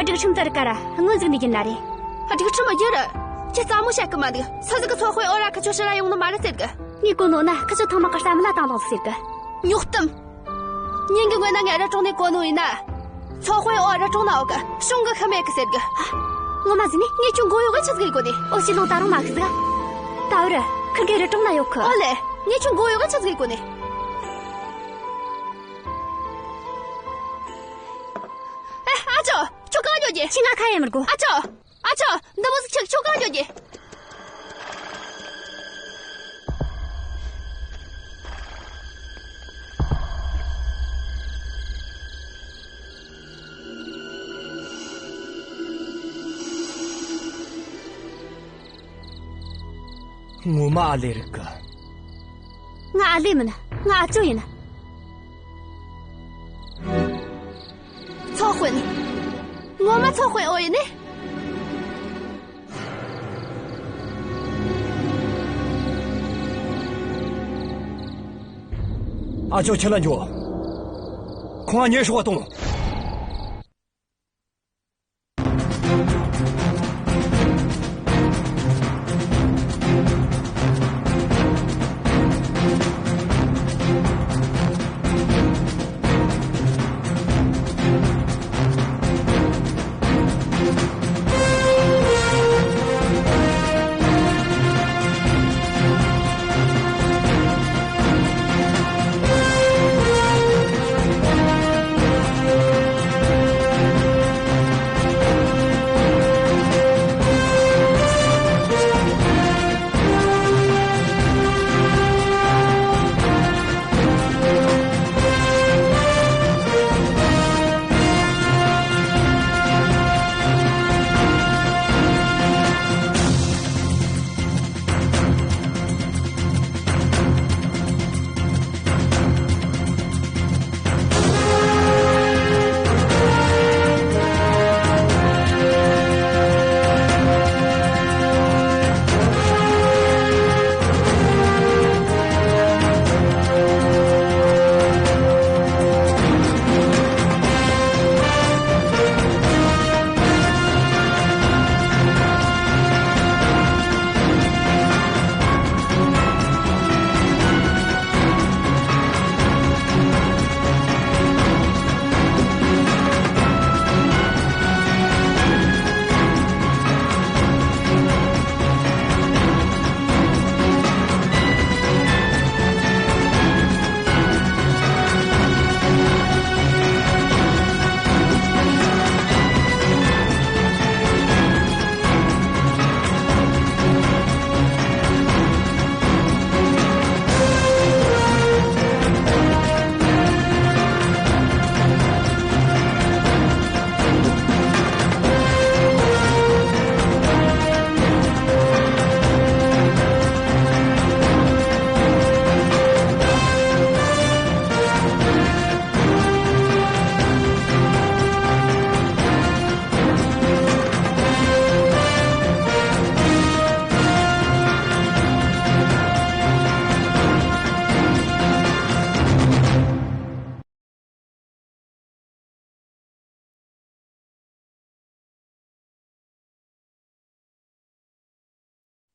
སྒྲིག་ཁྲིམས་ལྟར་ཀ་ར་སྔོན་ཟིག་ནས་བསྒྱུར་ན་རེད། སྒྲིག་ཁྲིམས་བསྒྱུར། ཁྱེད་རྩ་མོ་བཤད་གི་མ་འདུག་སུ་ཟིག་གི་ཚོགས་དཔོན་ཨོ་ར་ཁི་ཆོ་ཕྱིར་ར་ཡོང་ནི་མ་རེད་ཟེར་གི། ངས་གོ་ནོ་ན་ཁི་ཆོ་ཐང་མ་ཀ་རྩ་མི་ལ་བཏང་ལོག་ཟིག་ཟེར་གི། ཉོག་གཏམ། ཉིན་གི་སྔོན་ན་ངས་རི་གྲོང་ནས་གོ་ནོ་ཡིན་ན། ཚོགས་དཔོན་ཨོ་རི་གྲོང་ན་ཡོད་གི། གཞུང་གི་ཤི་མེད་གི་ཟེར་གི། ངོ་མ་ཟིག་ནི་ངས་ཁྱོད་མགོ་གཡོག་གི་ཆི་ཟིག་ཡེ་གོ་ནི། ཨོ་ཅི་ལོང་ད་རུང་མ་ཤི་ཟིག་ད་འུ་ར་ཁིར་གེ་རི་གྲོང་ན་ཡོད་གི། ཨོ་ལེ། ངས་ཁྱོད་མགོ་གཡོག་གི་ཆི་ཟིག་ཡེ་གོ་ནི། ཨེ། ཨ་ཅོ། ཁྱོད་གང་འགྱོ་རྒྱུ། ཁྱོས་ང་ཁ་ཡེ་མི་དགོས། ཨ་ཅོ། ཨ་ཅོ། འདི་མོ་ཟིག་ཆག་ཁྱོད་གང་འགྱོ་རྒྱུ། ངོ་མ་ཨ་ལེ་རེད་གི། ང་ཨ་ལེ་མིན། ང་ཨ་ཅོ་ཡིན། ཚོགས་དཔོན། ངོ་མ་ཚོགས་དཔོན་ཨོ་ཡིན་ནི། ཨ་ཅོ་ཁྱེར་ལ་འགྱོ། ཁོང་ང་ཉེ་སྲོག་གཏོང་།